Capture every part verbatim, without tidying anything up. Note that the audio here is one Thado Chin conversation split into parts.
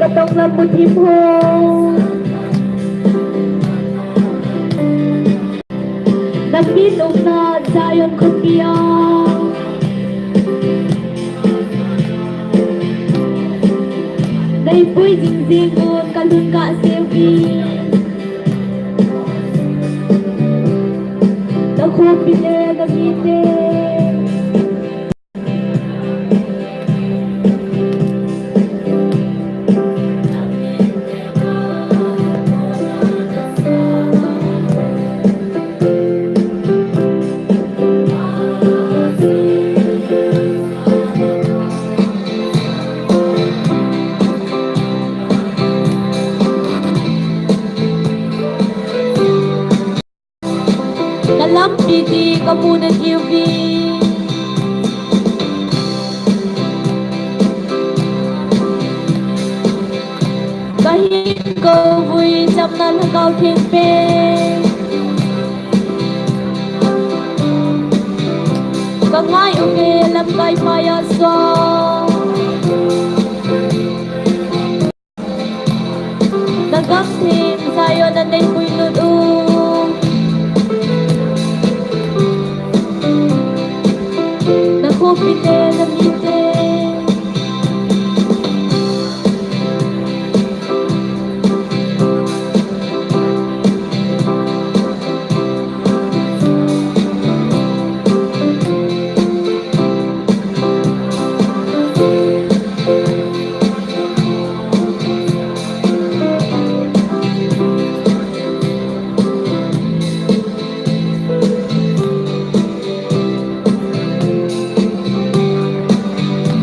Tong lam mu thim ho. Namin umna Zion khopia. Nei pui jing jing un kalung ka seuvin. Na khopi le na mite. Ka lampi ti ka mu na diu vi. Ka hin ko vui cham na na kau theng pe. Ka ngai u ke lam kai pa ya so. Na gam thim Zion a nei pui lut u. Na khopi te na mite.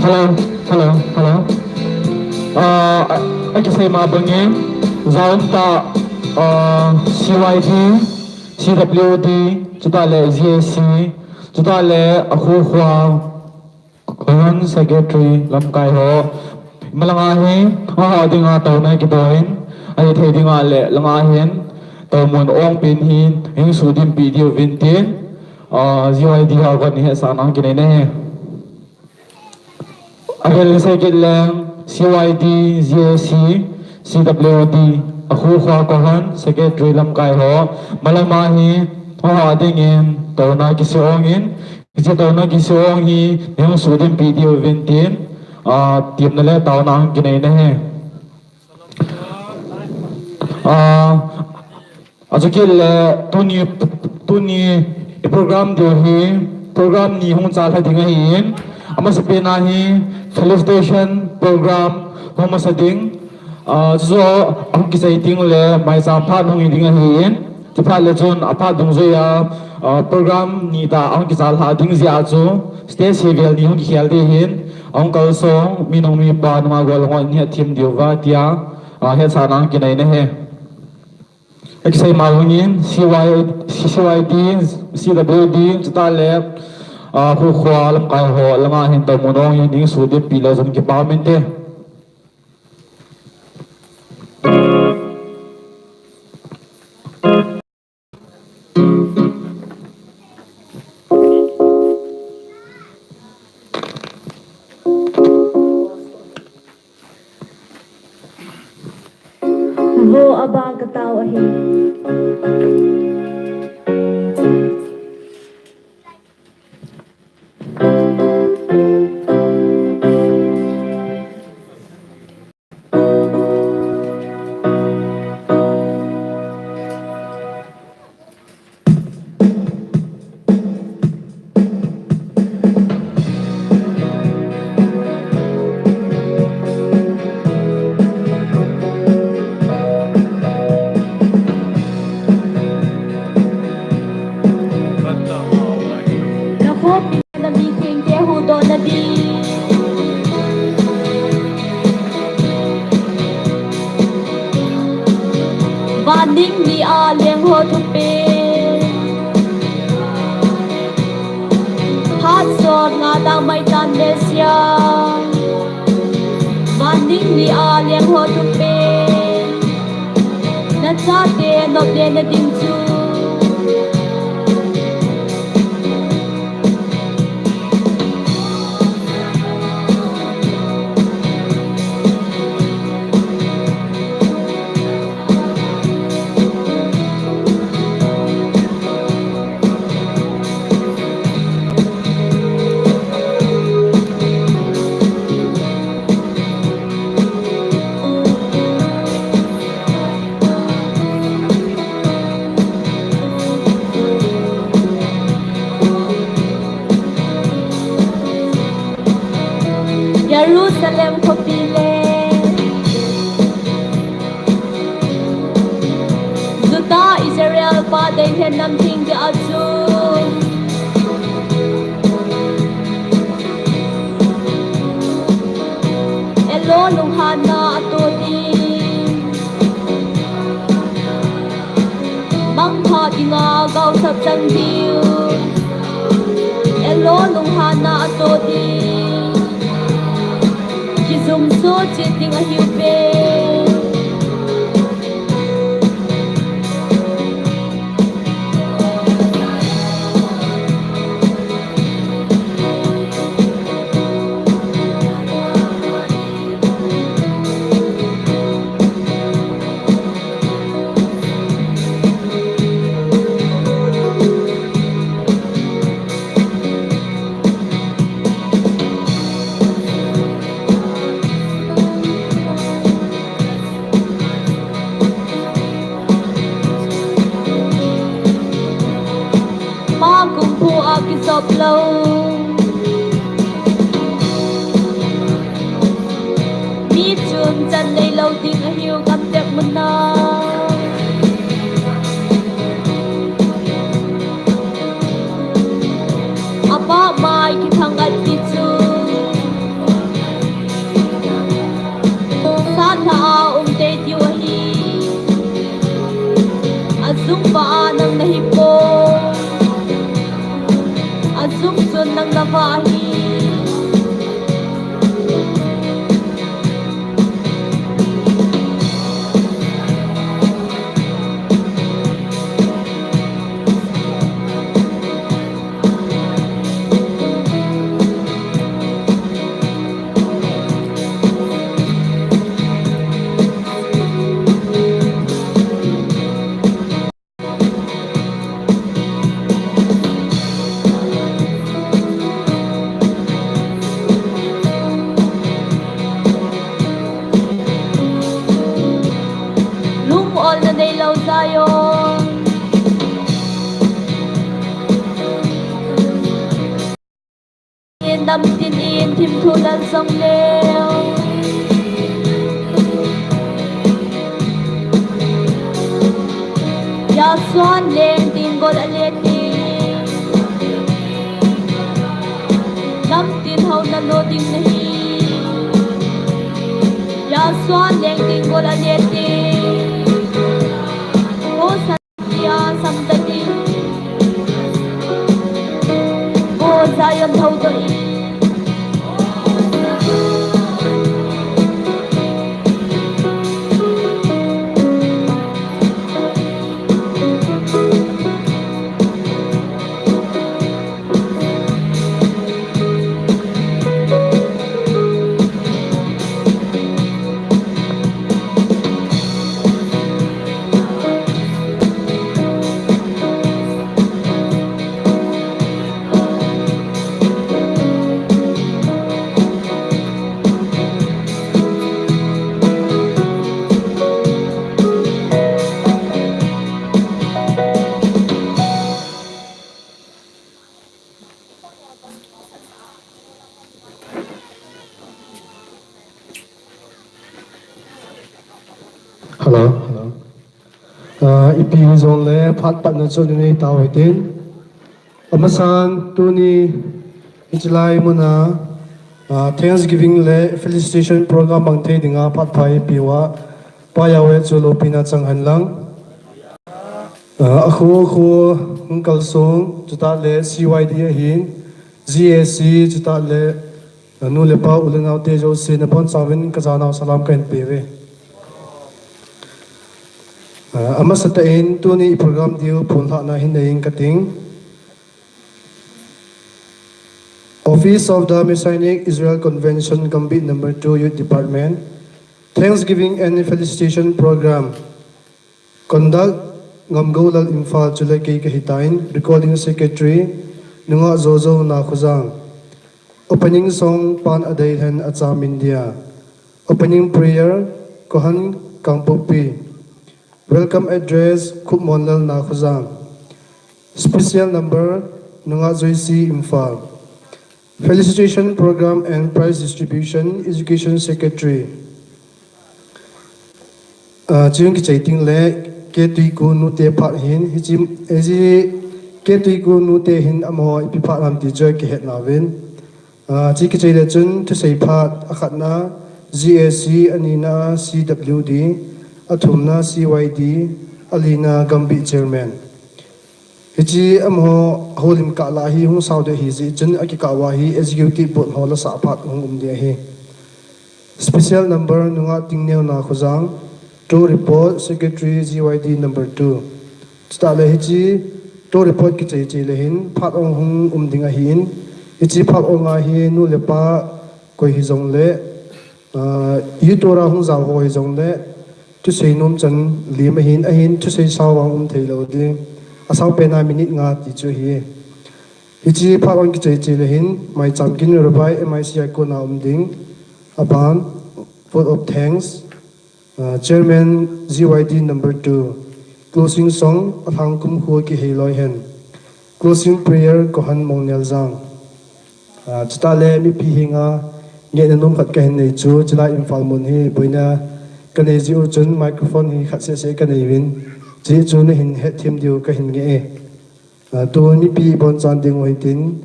Hello, hello, hello. Uh, a, a kisei ma bangin, zaum ta, uh, C Y D, C W D, chuta le Z A C, chuta le a khu khua, Hon secretary lamkai ho. Malanga hi, ho ho dinga tona kidoin, ahi thei dinga le langa hin, tomun ong pin hin, hing su dim pi diu vin tin, ah, Z Y D ho kon ni he sa nang kinai ne he. Avel se kit leng, C Y D, Z A C, C W D, a khu khua ko hon, secretary lamkai ho. Malama hi, ho ho dingin, tona kisi ongin, Kiche tona kisi ong hi, nehung su dim pi diu vin tin, ah, timna le taona hung kinei na he. Ah, a chu kit le tuni, tuni i program diu hi, program ni hung chal ha ding ahi in, amasa pena hi felicitation program hung masa ding, Ah, chu chu, ahung kisei ding le, maicham phat hung hi ding ahi in. Chuphat le chun, aphat dungjuia, ah, program ni ta ahung kichal ha ding jeh a chu, stage hi vel ni hung kikhel ding ahin, ahung kalsong, mi nung mi pa, nungah gol ngot ni athim diu va tia, ah, hetsahna kinei na he. Ka kisei ma hung in, C Y, C Y D, C W D, chuta le, ah, khu khua lamkai ho, langa hin tomun ong in, hing su dim pi le jong kipa min te. Vo abang ka tao ahi. Na khopi na mi thengte huhdoh na ding. Van ning ni a leng ho thupen. Phat sot nga dang mai tan le sia. Van ning ni a leng ho thupen. Na chate nop le na ding chu. Jerusalem khopi le Judah Israel pa dei hen nam theng dia chu Elo lunghanna ato ding, mangpha dinga gaosap chang diu. Elo lunghanna ato ding, kijum so chit ding ahiu ve. Pa kung pu a kijop lou. Mi chun chan neilou ding ahiu gamtep mun a. Apa mai kithang at ti chu. Satna a um te tiu ahi. Azung pa a nang nahi po. Azung chun nang nava ahi. Lung olna neilou Zion. Namtin in thim thu lal song leo. Yasuan leng ding gol a let ding. Namtin hau na lo ding nahi. Yasuan leng ding gol a let ding. Ko sa Tia samtati. Bo Zion thou to i. Hello. Ah, ipi hijong le phat patna chu nei tau hitin. Amasan tuni hichelai muna, ah, Thanksgiving le felicitation program bang thei dinga phat pha ipi uva. Pa Yahweh chu loupina chang hen lang. Ah, akhu akhu hung kalsong, chutah le C Y D ahin, G A C, chutah le, ah, nu le pa u le nao te jouse nabonchauvin kajanau salam kahin pe uve. Ah, amasatah in tuni program diu phonlhahna hin nei inge kating. Office of the Messianic Israel Convention, Gambih number two Youth Department, Thanksgiving and Felicitation Program. Conduct, Ngamgoulal Imphal, chule kei kahitan, Recording Secretary, Nungah Jojo Nakhojang. Opening song, Pan Adeilhen Acha Mindia. Opening prayer, Kohan Kangpokpi. Welcome address, Khupmonlal Nakhojang. Special number, Nungah Joyce Imphal. Felicitation Program and Prize Distribution, Education Secretary. Ah, chun kichai ting le K Tuiku nute phat hin, hichi, eji K Tuiku nute hin amaho ipi phat ham ti chu kihet nauvin. Ah, chi kichai le chun thusei phat akhatna G A C, anina C W D, athumna C Y D, alina Gambih Chairman. Hichi amaho holim kah lah hi hung sao deh hi jeh chun akikah uva hi Executive Board ho lasah phat hung um ding ahi. Special number nungah Tingneona Khojang, tour report Secretary G Y D number two. Chutah le hichi tour report kichai chai le hin phat ong hung um ding ahin, hichi phat ong a hi nu le pa koi hijongle, ah, youth tour a hung jao ho hijongle, thusei nom chan lim ahin, ahin thusei sao vang um thei lou ding. Asao pen a minute nga ti chu ahi. Hichi phat ong kichai chai le hin, maicham kin rabai M I C a kona um ding. Aban, vote of thanks. Ah, Chairman G Y D number two. Closing song, Alhangkum Kho Kihei Loi Hen. Closing prayer, Kohan Mongneljang. Ah, chutah le mipi henga ngehna nom khat kahin nei chu, chulai Imphal mun hi boina kanei jeh u chun microphone hi khat seh seh kanei uvin, chujeh chun nahin hetthem diu kahin nge e. Ah, tun mipi bonchan ding u hitin,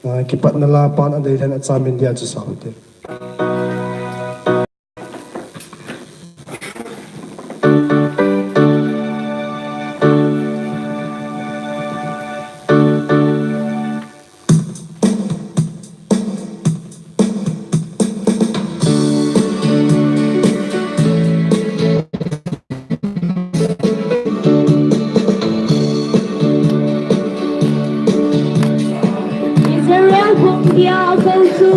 ah, kipatna la pan adei lhen achamin dia chu sao ute. Israel hung dia kau chu.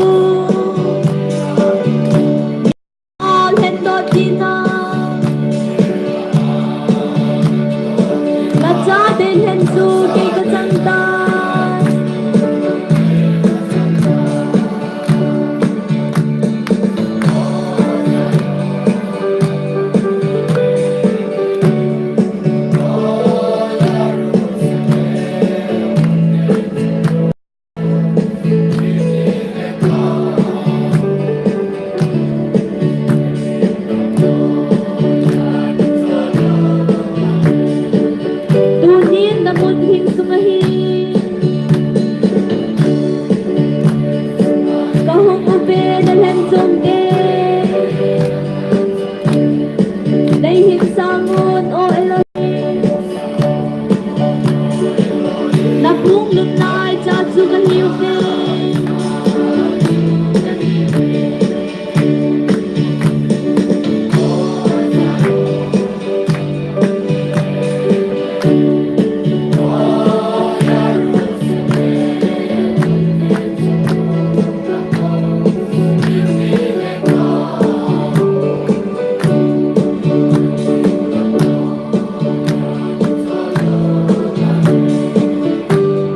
Al hen dot dina. Ka cha den hen chu kei ka chang ta. Tunin na mun hing sunga hi ka hung uve na lhen chom te. Nei hin sangun o Elohim. Na pung lum nai cha chu ka hiu ve.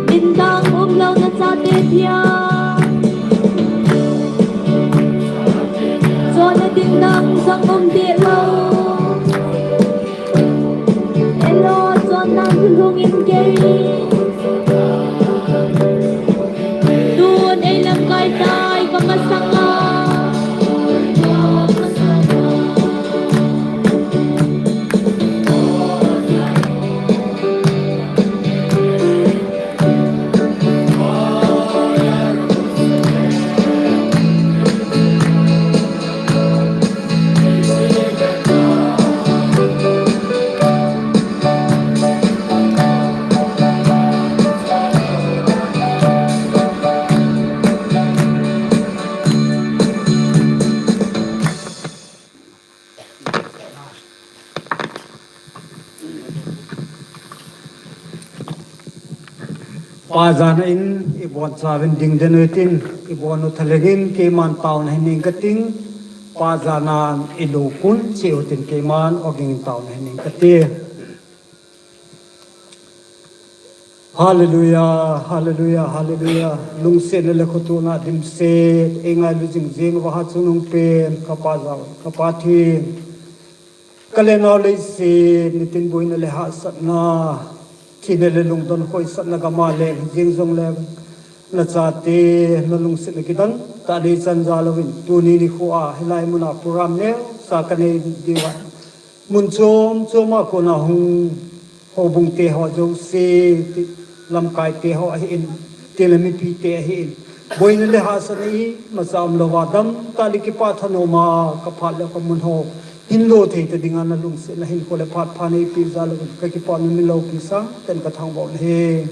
Min dang um lou na chate pia. Chon na ding dang sang um ti lou. Elo chon nang lung in kei. Tun ei lamkai tai ka masanga. Pa jana in i bonchauvin ding den u hitin, i bon u thalheng in keiman taona hin ning kating, Pa jana in i lukun cheh u hitin keiman ogin taona hin ning kati. Hallelujah, hallelujah, hallelujah. Lungsetna le khotona dimset, ei ngailu jing jing uva ha chungnung pen, ka Pa jao, ka Pathen. Ka le nao leiset, nitin boina le hahsatna, thina le lungdon khohsatna gam a leng jing jongle, Nachate nalungsetna kidang tah le chan jal louvin, tuni nikho a hilai muna program neocha kanei diuva, mun chom chom a kona hung houbung te ho jouse, ti, lamkai te ho ahin, tile mipi te ahin, boina le hahsatna imacha umlouva, damtah le kipah thanom a kaphat le kamun ho hinlo thei ta dinga nalungsetna hinkho le phat pha neipeh jal louvin, kakipah na min loupi sangtah in kathangvah u ahi.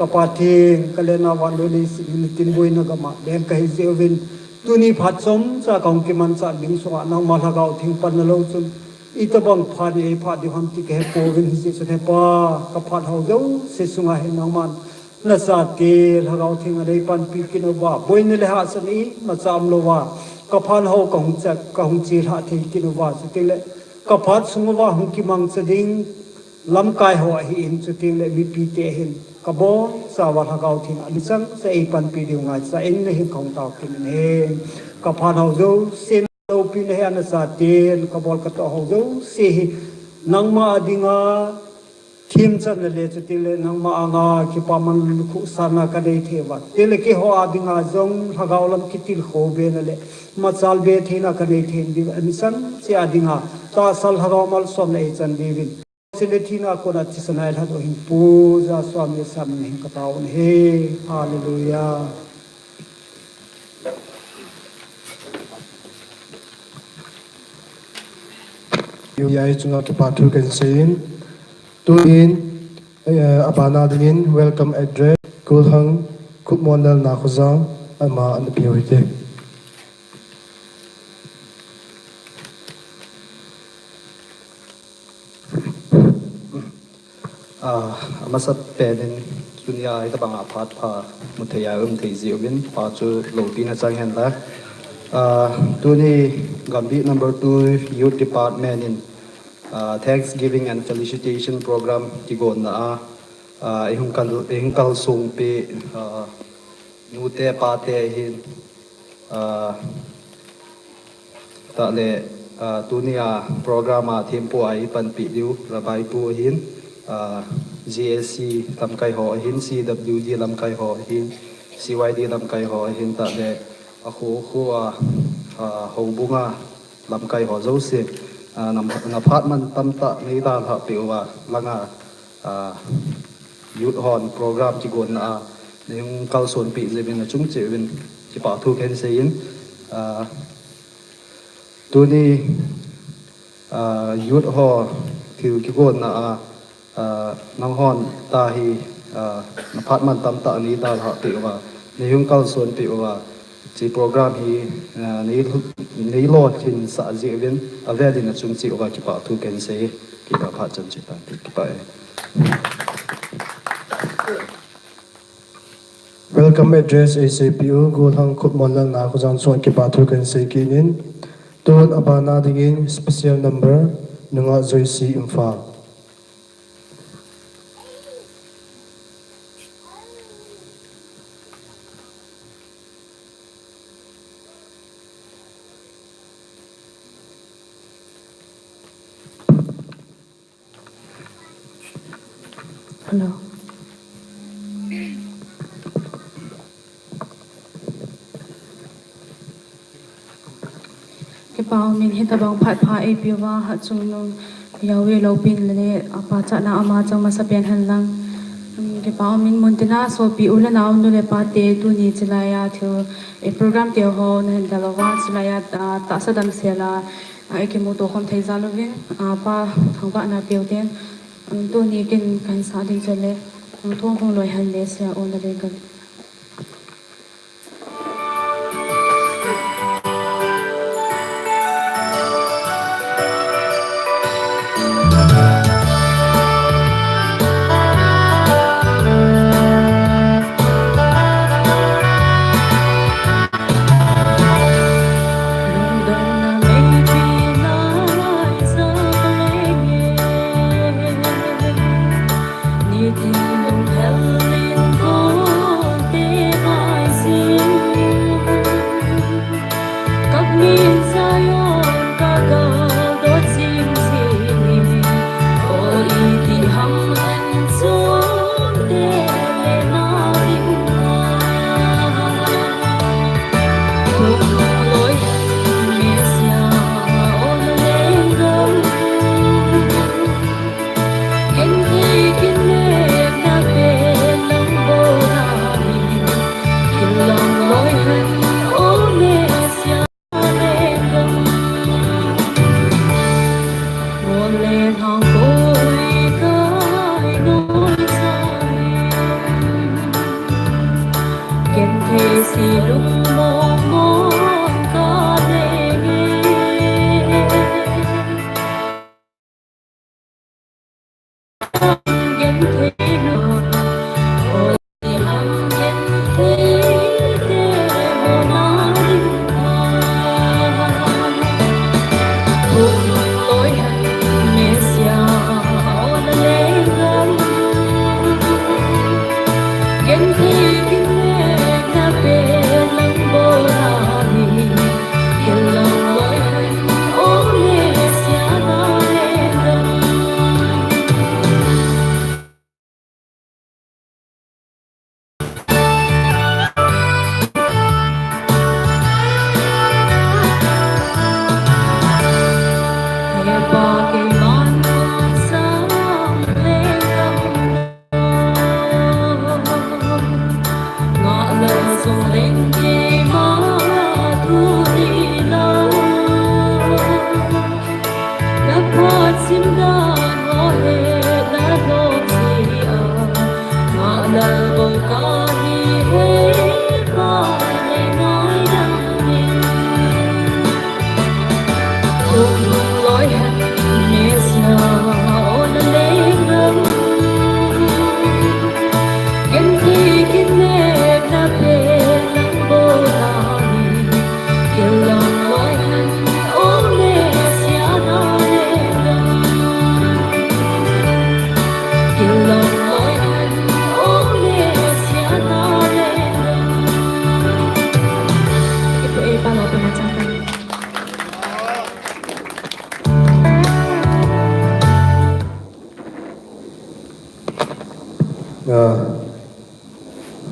Ka Pathen, kalenna vannoi leiset hi natin boina gam a leng kahi jeh uvin, tuni phat chomcha kahung kimanchah ding sunga nangma Lhagao Theng panna lou chun, itobang phat in eiphat diu ham ti kahepouvin, hijeh chun Hepa, kaphat ho jouse sunga hi nangman nachate Lhagao Theng a neipanpi kit uva, boina le hahsatna imacha umlouva, kaphat ho kahung chat, kahung chelhah thei kit uva, chuteng le kaphat sung uva hung kimangcha ding lamkai ho ahin, chuteng le mipi te ahin, kabonchauva Lhagao Theng a michang cha eipanpi diu ngaicha in nahin kahung tao kit in ahi. Kaphat ho jouse loupina hi a, nachaten kabol katoh ho jouse hi nangma a dinga themchanna le chuteng le nangma anga kipaman lukhuhsatna kanei thei uva, chuteng le keiho a dinga jong lhagao lam kitilkhou bena le machal be theina kanei thei diu, amichang cheh a dinga tahsa Lhagao malsomna eichan diuvin, chule thina kona thisan a eilhatdoh Pu Jesu Christa min in katao u ahi. Hallelujah. Hiche chunga kipathu kahin seiyin, tuin, eh, abana dingin welcome address, Golhang Khupmonlal Nakhojang, ama ana peh u hite. Ah, amasapen in tunia hitobanga phat pha muthei a um thei jeh uvin, Pa chu loupina chang hen lang. Ah, tuni Gambih number two Youth Department in, ah, Thanksgiving and Felicitation Program kigonna a, ah, eihung kal, eihung kalsongpi, ah, nute pate hin, ah, tah le, ah, tunia program a thempu a eipanpi diu Rabbi pu ahin, ah, G A C lamkai ho ahin, C W D lamkai ho ahin, C Y D lamkai ho ahin, tah le akho kho a, ah, houbung a lamkai ho jouse, ah, na, naphat man tamtah neidalhah peh uva, langa, ah, youth hon program kigonna a neihung kalsonpi jeh uvin nachung cheh uvin kipathu kahin seiyin, ah, tuni, ah, youth ho thil kigonna a, ah, nanghon tahi, ah, naphat man tamtah neidalhah peh uva, neihung kalsonpi uva, hiche program hi, ah, nei, neilolhinsah jeh uvin avel in nachung cheh uva kipathu kahin sei. Kipah phat chan cheh tan, kipah e. Welcome address eiseipeh u Golhang Khupmonlal Nakhojang chunga kipathu kahin sei kit in. Tun abana dingin special number, Nungah Joyce, Imphal. Hello. Kipah umin, hitobang phat pha eipeh uva hatchungnung Yahweh loupina le, ah, pachatna ama chang masapen hen lang. Um, kipah umin, muntina sopi u le nao, nu le pate, tuni chilai a thil, eh, program te ho nahin del uva, chilai a, ah, tahsa damsel a, ah, eikimuto khom thei jal uvin, ah, Pa thangvahna peh u ten, um, tuni kin kahin sah ding chu le, um, thu hung loi hen le sia u na le gal.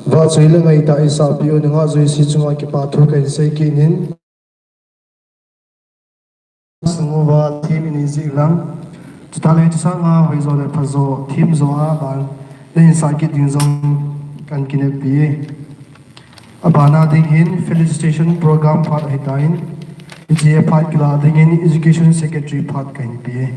Vahchoi le ngaitah eisahpiu nungah jouse chunga kipathu kahin sei kit in. Sung uva theme in eijih lang. Chutah le chusanga hoijo le phajo theme jo a ban nahin sah kit ding jong kahin kineppi e. Abana ding hin felicitation program phat ahitan, hiche phat kilah dingin education secretary phat kahin pe e.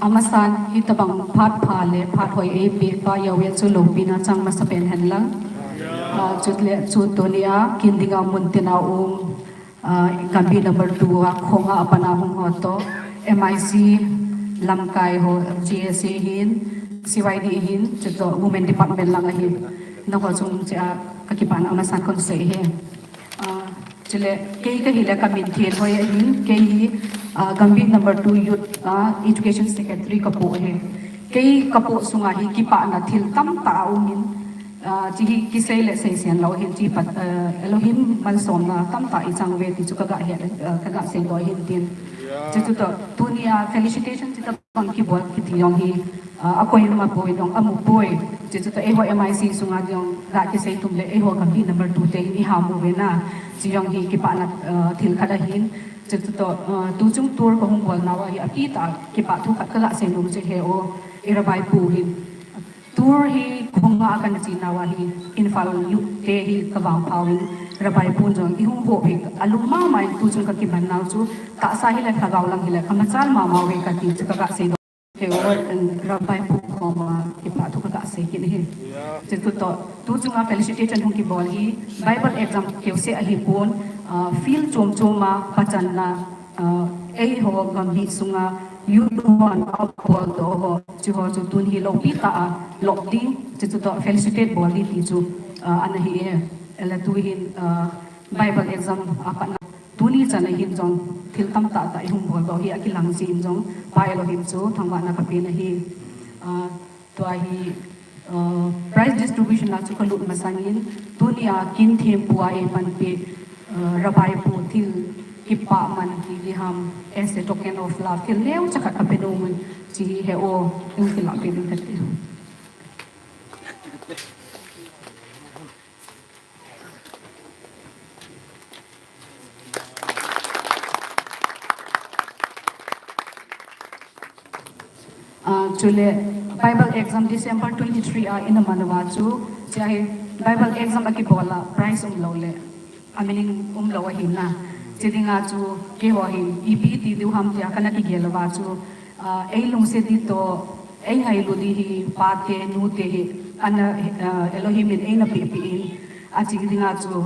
Amasan hitobang phat pha le phat hoi eipeh pa jeh uva chu loupina chang masapen hen lang. Chule chu tunia kin dinga mun tina um, Gambih number two a khonga apana hung ho toh, M I C lamkai ho, G S A hin, C Y D hin, chutoh Women Department lang ahin, nangho chung chea kakipana amasan kahin sei e. Chule kei kahile kamin Thenhoi ahin, kei hi Gambih number two Youth a Education Secretary kapoh e. Kei kapoh sunga hi kipana thil tamtah aumin, hiche hi kisei le seisen lou hin, hiche pat Elohim malsomna tamtah ichang uve ti chu kaga he, kaga seidoh hin tin. Chutoh tunia felicitation chutobang kibol kiti jong hi akoima poi, jong amu poi. Chutoh eiho M I C sunga jong ga kisei tum le eiho Gambih number two te hin iham uve na. Hiche jong hi kipana thil khat ahin. Chutoh tuchung tour kahung bolnauva hi akitah a kipathu khat kaga seinom chu he o, i Rabbi pu hin. Tour hi khonga kana chenauva hi Imphal youth te hi kavangphauvin, Rabbi pun jong ihung houpi, alung mama in tuchung kakiman nau chu, tahsa hile lhagao lang hile kamachal mama uve kati chu kaga seidoh. He o, Rabbi pu koma kipathu kaga sei kit in. Chutoh tuchunga felicitation hung kibol hi Bible exam keuse ahipon, field chom choma pachanna eiho Gambih sunga youth hon abol doh ho, chuho chu tun hi loupitah a lop ding, chutoh felicitate bol ding ti chu ana hi e. Ahile tuhin Bible exam apatna tuni chan ahin jong thil tamtah tah ihung boldoh hi akilang jeh in jong Pa Elohim chu thangvahna kapen ahi. Tua hi prize distribution a chu kalut masangin, tunia kin thempu a eipanpi Rabbi pu thil Kipah man ti diham, as a token of love, thil neocha khat kape nom in, hiche hi he o, in kilah pe ding kati. Ah, chule Bible exam December twenty-three a ina man uva chu, hiche hi Bible exam akibol a prize umlou le, a meaning umlou ahi na. Hiche dinga chu keiho hin ipi ti diu ham tia kana kigel uva chu, ah, ei lungset di toh, ei ngailut di hi, pa te, nu te hi, ana, ah, Elohim in eina pehpeh in, hiche dinga chu,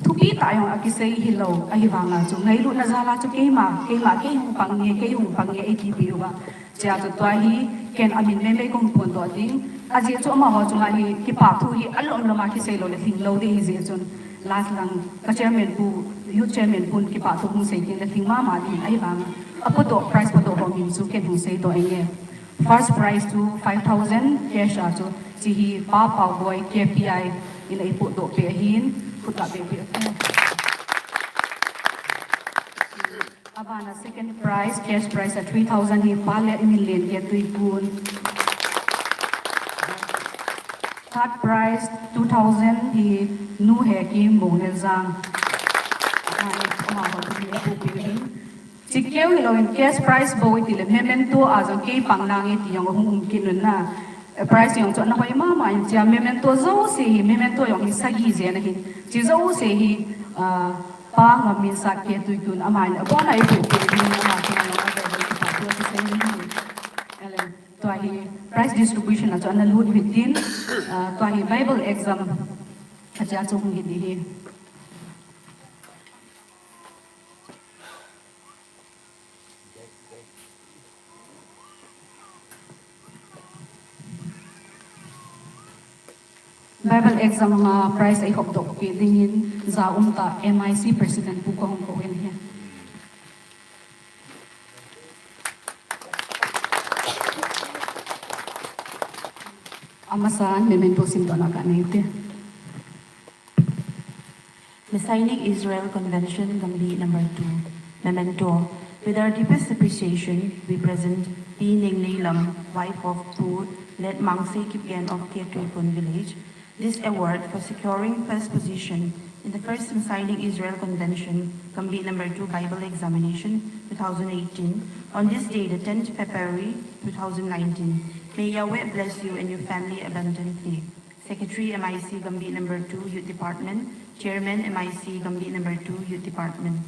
thupi tah jong akisei hilou, ahivanga chu, ngailutna jal a chu keima, keima, kei hung pang nge, kei hung pang nge, eiti peh uva. Hichea chu tua hi, ken amin meimei kahung phondoh ding. Ajeh chu amaho chunga hi, kipah thu hi, alom lom a kisei lou le, lhinglou ding ahi jeh chun. Last lang, ka chairman pu, youth chairman pun kipah thu hung sei ding le, lhing mama ding, ahivanga. Apodoh, prize podoh ho min chu, ken hung seidoh inge. First prize chu five thousand cash a chu, hiche hi Pa Paoboi K P I in eipodoh peh ahin, khut la beh peh. Abana second prize, cash prize a three thousand hi Pa Letminlen K Tuikun. Third prize, two thousand hi Nu Hekim Bongnel Jang. Abana amaho hi eipodoh peh ahin. Chikeu hilou in cash prize bou iti le memento a jong kei pang nange ti jong ahung um kit un na. Eh, prize jong chu ana hoi mama in chia memento jouse hi, memento jong hi sagi jen ahin. Hiche jouse hi, ah, Pa Ngamminsat K Tuikun aman abon a eipodoh peh in ama kin jong abon a eipodoh peh in. Ele, tua hi prize distribution a chu ana lut uhitin, ah, tua hi Bible exam a chia chu hung hi di hi. Bible exam a prize eihopdoh peh dingin, ja umtah M I C President pu kahung kou in ahi. Amasan, memento simdohna kanei te. Messianic Israel Convention, Gambih number two. Memento. With our deepest appreciation, we present Pi Nengneilam, wife of Pu Letmangse Kipgen of K Tuikun village, this award for securing first position in the first Messianic Israel Convention, Gambih number two Bible Examination, two thousand eighteen, on this day, the tenth February two thousand nineteen. May Yahweh bless you and your family abundantly. Secretary, M I C Gambih number two, Youth Department. Chairman, M I C Gambih number two, Youth Department.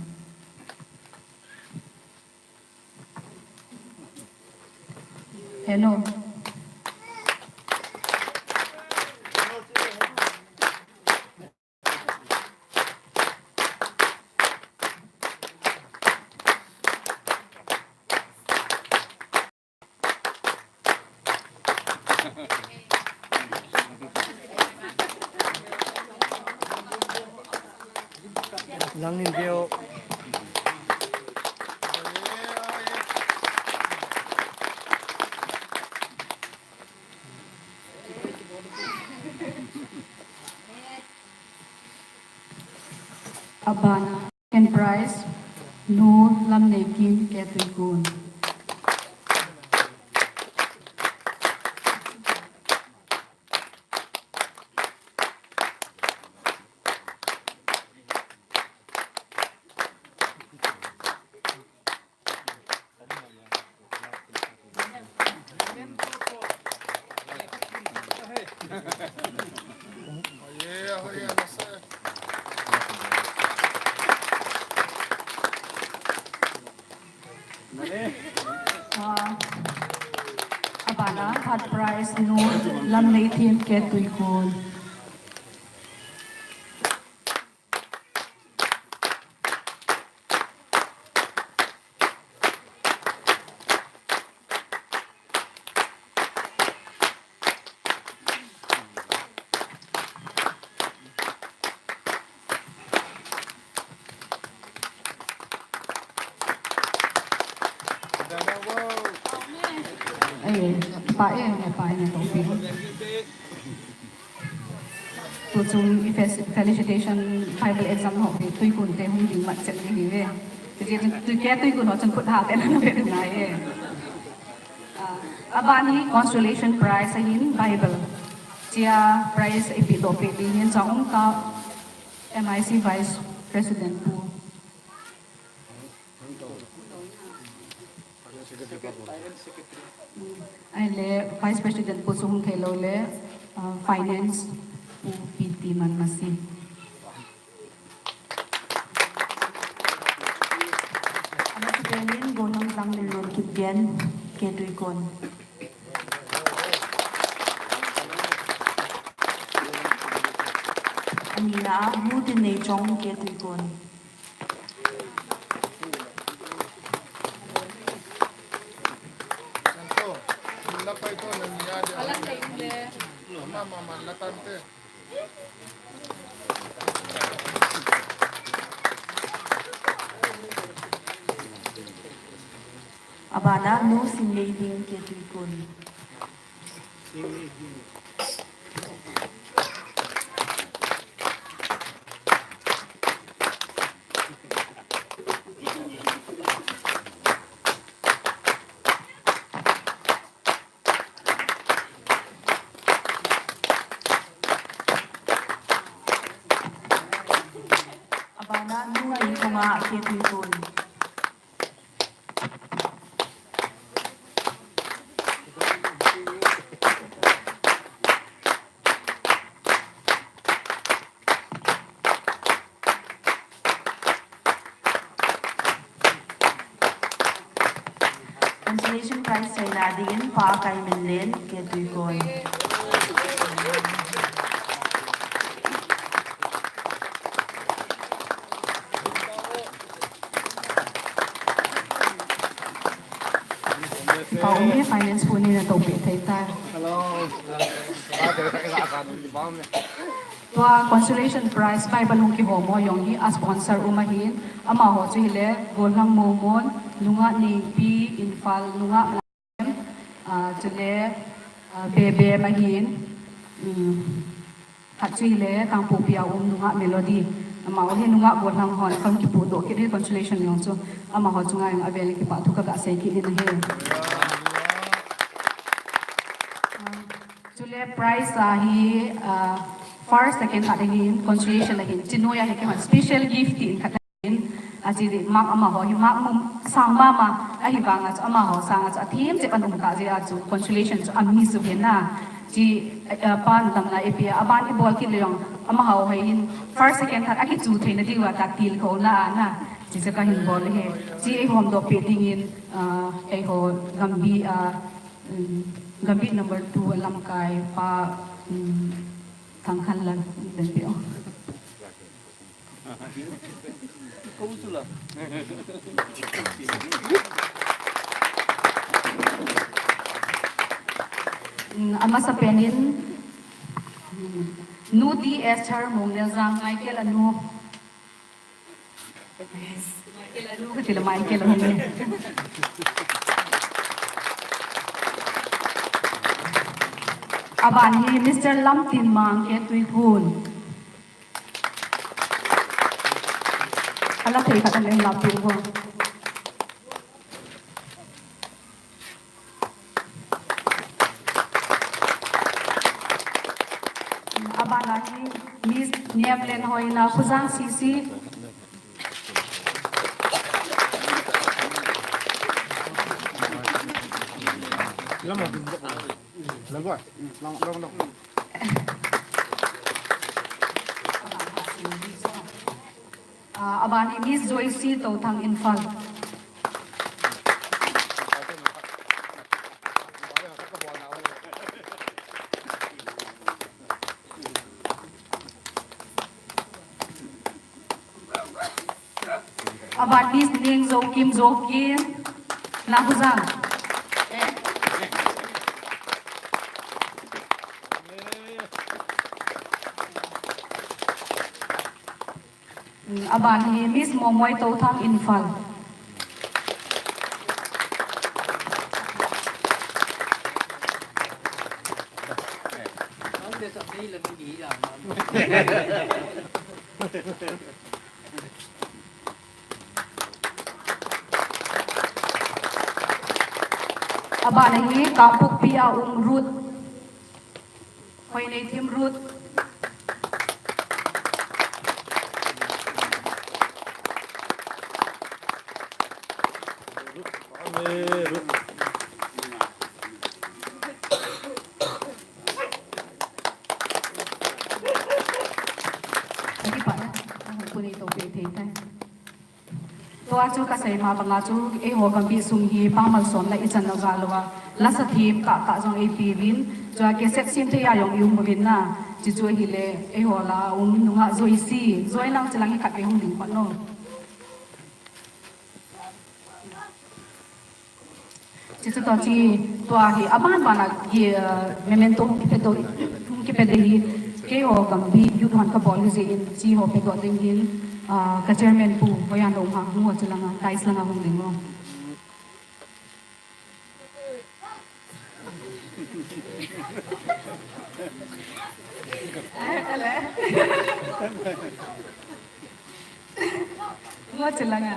Hello. Langin veo. Abana second prize, Nu Lamneikim K Tuikun. Ah, abana third prize, Nu Lamneithem K Tuikun. Eh, pa eh, pa eh, pa eh. Tuchung i fe-, felicitation Bible exam ho hi Tuikhun te hung ding mat chet ding hi ve. Tuchung Tuikhun ho chun khut ha te na ve nai e. Ah, aban hi consolation prize ahin Bible. Chia prize ipi doh pe ding hin chang um ta M I C Vice President pu. Ahile Vice President pu chu hung thei lou le, ah, Finance pu P T Manmasi. Amasapen in Golhang Tangminlun Kipgen, K Tuikhun. Anina a, Mu Tinneichong, K Tuikhun. Abana Nu Sinneiding, K Tuikhun. Abana Nu Neithanga, K Tuikhun. Consolation prize chaina dingin Pa Kaiminlen, K Tuikhun. Kipa um e, Finance pu ni na tohpeh thei tai. Hello. Tua consolation prize Bible hung kihom ho jong hi a sponsor um ahin, amaho chu hile Golhang Momon, Nungah Neipi, Imphal Nungah Lam, ah, chule, ah, Bebe Mahin, um, khat chu hile Kangpokpi a um Nungah Melody. Amaho hi Nungah Golhang hon kam kipu doh kit hi consolation jong chu. Amaho chunga jong avel in kipa thu kaga sei kit in ahi. Ah, Chule prize a hi, ah, first, second khat ahin, consolation ahin, chunoi a hi kihon special gift tin khat ahin, achi di mark amaho hi mark mum sang mama, ahivanga chu amaho sanga chu athim cheh a um kah jeh a chu consolation chu amiss u ahi na. Chi, ah, pan damna ipi a, aban ibol kit le jong, amaho hi hin first, second, third akichu theina diuva ta tilkhou na a na. Chi chu kahin bol ahi. Chi eihom doh peh dingin, ah, eiho Gambih a, Um, Gambih number two a lamkai pa, um, Thangkhanlal, Gambih, oh. Um, amasapen in, um, Nu T Esther Mongneljang, Michael anu. Yes. Michael anu, kati le Michael anu. Aban hi Mister Lamtinmang, K Tuikhun. Ala thei khat le Lamtinmang. Abana hi Miss Niamlen Hoina, Khujang C C. Ah, aban hi Miss Joyce Touthang, Imphal. Aban Miss Nengzoukim Zokim, Lahkhuza. Aban hi Miss Momoi Touthang, Imphal. Abana hi Kangpokpi a um Ruth. Hoinei Thim Ruth. Tua chu kasei ma banga chu eiho Gambih sung hi pamalsomna ichan na jal uva, lasa thim tahtah jong eipeuvin, chua cassette sem thei a jong ium uvin na, chuchu ahile eiho la um nungah Joyce, Joy nang chilang hi khatvei hung ding pat no. Chuchu toh chi, tua hi aban bana memento hung kipe doh, hung kipe ding hi, keiho Gambih youth hon kabol hi jeh in, chi ho pedoh ding hin, ka chairman pu Hoiyanlom Hanghu ho chulanga, dais langa hung ding o. Ngo chulanga.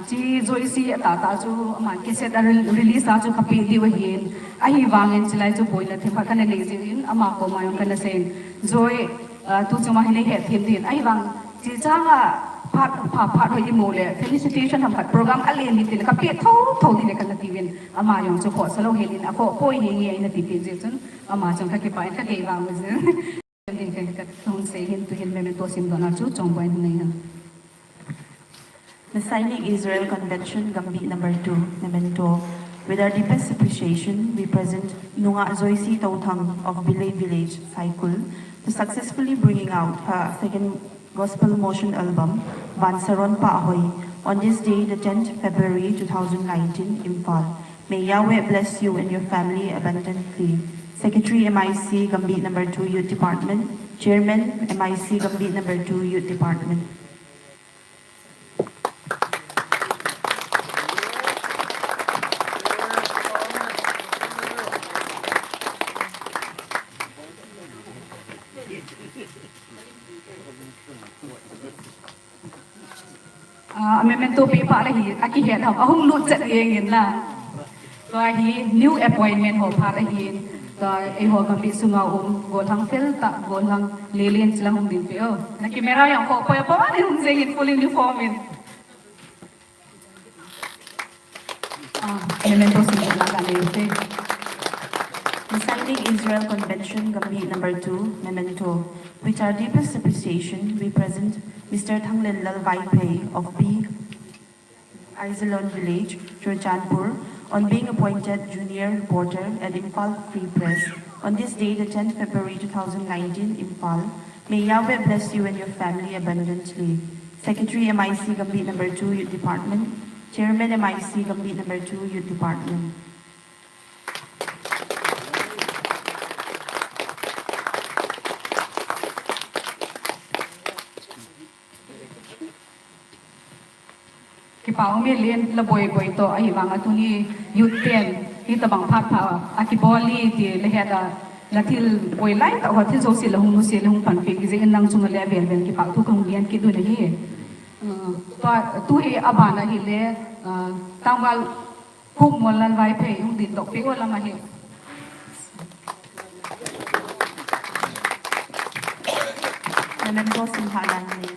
Chi Joyce atahtah chu ama cassette a release a chu kapeh diu ahin, ahivangin chulai chu boina themkhat kana nei jeh in ama koma jong kana seiyin, Joy, tuchunga hin neihet them din, ahivang chi changa phat pha phat hoi imu le felicitation ham khat program alen ni tile kapeh thotho ding le kana tiuvin, ama jong chu khohsa lou helin akhoh poi hinge ina tipeh jeh chun ama chun kakipah in kakei vang uvin. Ding kahung sei hin tuhin memento simdohna chu Chongboi in nei hen. The Sainik Israel Convention, Gambih number two, memento. With our deepest appreciation, we present Nungah Joyce Touthang of Bilei Village, Saikul, for successfully bringing out her second gospel motion album, Vansaron Pahhoi, on this day, the tenth February two thousand nineteen, Imphal. May Yahweh bless you and your family abundantly. Secretary M I C, Gambih number two Youth Department. Chairman, M I C, Gambih number two Youth Department. A memento peh phat le hi akihet ham, ahung lut chet jeng in na. Tua hi new appointment ho phat ahin, tua eiho Gambih sunga um gollhang fel tah, gollhang lelen chila hung ding peh o. Na camera jong khoh poi, poi hung jeng in full uniform in. Memento simdohna kanei ute. The Sainik Israel Convention, Gambih number two, memento. With our deepest appreciation, we present Mister Thanglenlal Vaiphei of B Aizalon Village, Churachandpur, on being appointed junior reporter at Imphal Free Press on this day, the tenth February two thousand nineteen, Imphal. May Yahweh bless you and your family abundantly. Secretary M I C Gambih number two Youth Department. Chairman M I C Gambih number two Youth Department. Kipa ume len, la boi boi toh, ahivang a tuni youth ten, hitabang phat pha, akibol e ti la het a, la thil boi lai tah ho, thil jouse la hung nuset le hung panpi jeh in nang chunga le avel vel kipa thu kahung gen kit u ahi. Tua, tu hi abana hile, Tangval Khupmuanlal Vaiphei hung dingdoh peh u lam ahi. Memento simha lai nei.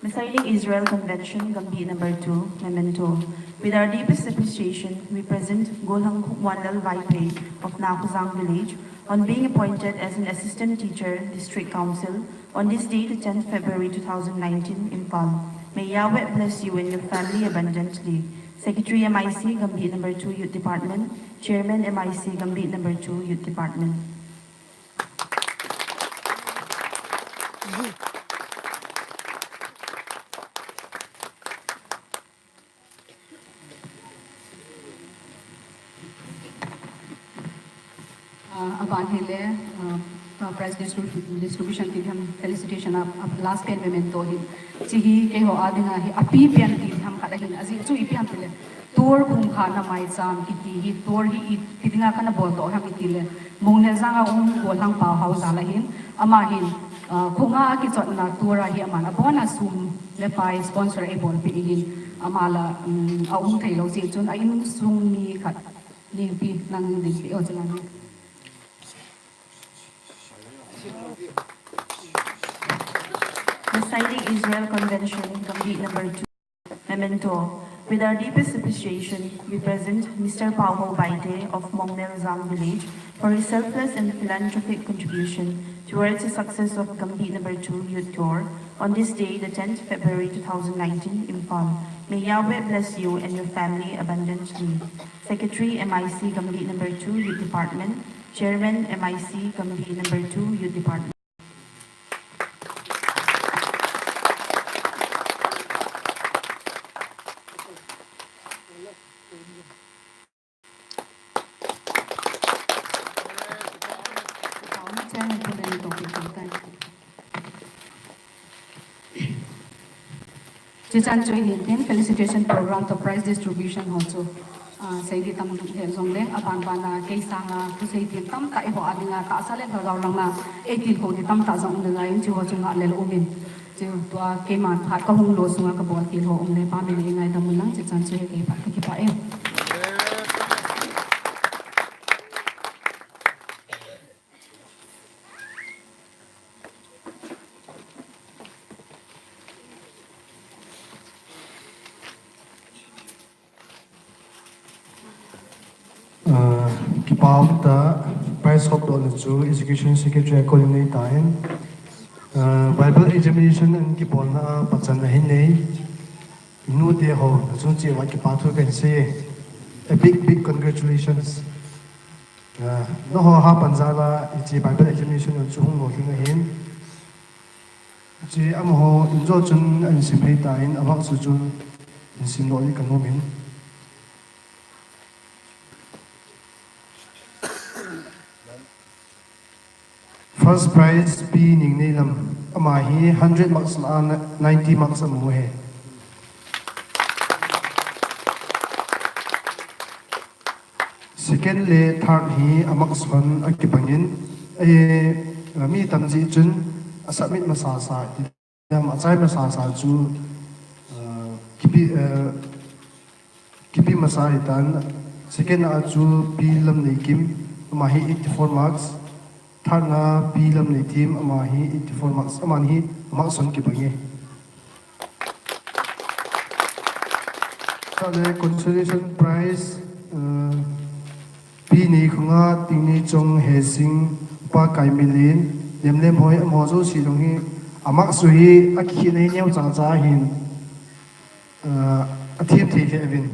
The Sainik Israel Convention, Gambih number two, memento. With our deepest appreciation, we present Gollhang Khupmuanlal Vaiphei of Nakhuzang Village on being appointed as an assistant teacher, District Council, on this day, the tenth February two thousand nineteen, Imphal. May Yahweh bless you and your family abundantly. Secretary M I C, Gambih number two Youth Department. Chairman M I C, Gambih number two Youth Department. Aban hile, prize distribution ti ham, felicitation a last pen memento hi. Chi hi keiho a dinga hi apipen ti ham khat ahin, ajeh chu ipi ham tile. Tour khung kha na mai cham kiti hi tour hi i, kidinga kana bol to ham itile. Mongnel janga um bol hang pau hau jala hin. Ama hin, uh, khunga kichotna tour a hi aman abona sum le pai sponsor ei bol pi hin. Ama la, um, a um thei lo si chun a insung mi khat ning pi nang ding pi o chila ni. The Sainik Israel Convention, Gambih number two. Memento. With our deepest appreciation, we present Mister Pauho Baite of Mongnel Jang Village for his selfless and philanthropic contribution towards the success of Gambih number two Youth Tour on this day, the tenth February two thousand nineteen, Imphal. May Yahweh bless you and your family abundantly. Secretary, M I C Gambih number two Youth Department. Chairman, M I C Gambih number two Youth Department. Chuchan chu hin tin felicitation program to prize distribution ho chu, ah, sei di tam he jong le, aban ban a kei sanga thusei tin tamtah eiho a dinga tahsa le lhagao langa eitilkhou di tamtah jong um le ngai in, chu ho chu ngah le lo um in. Chu tua keiman phat kahung lo sunga kabol til ho um le, pa min ei ngaidam un lang, chuchan chu he kei phat kakipah e. Ah, kipa um tah, prize hop dohna chu Education Secretary a kon in nei tan, ah, Bible examination ahin kibolna a pachatna ahin nei. Nute ho, nachung cheh uva kipa thu kahin sei. A big, big congratulations. Ah, nangho hapan jal a hiche Bible examination chu hung lolhing ahin. Hiche amaho in jo chun ahin sim hei tan, amark chu chun hin sim lou ding kanom in. First prize Pi Ningneilam, ama hi hundred marks lah a ninety marks amu ahi. Second le third hi amark hon akibang in, eh, mi tam jeh chun asubmit masasa, achai masasa chu, eh, kipe, eh, kipe masa ahitan. Second a chu Pi Lamneikim, ama hi eighty-four marks. Third a Pi Lamneithim, ama hi eighty-four marks, aman hi marks hon kibang e. Chule consolation prize, uh, Pi Neikhonga, Tingnichong, Hesing, Pa Kaimilin, Lemlemhoi, amaho jouse jong hi amark hi akikhenna hi neocha cha ahin. Ah, athem thei lheh uvin.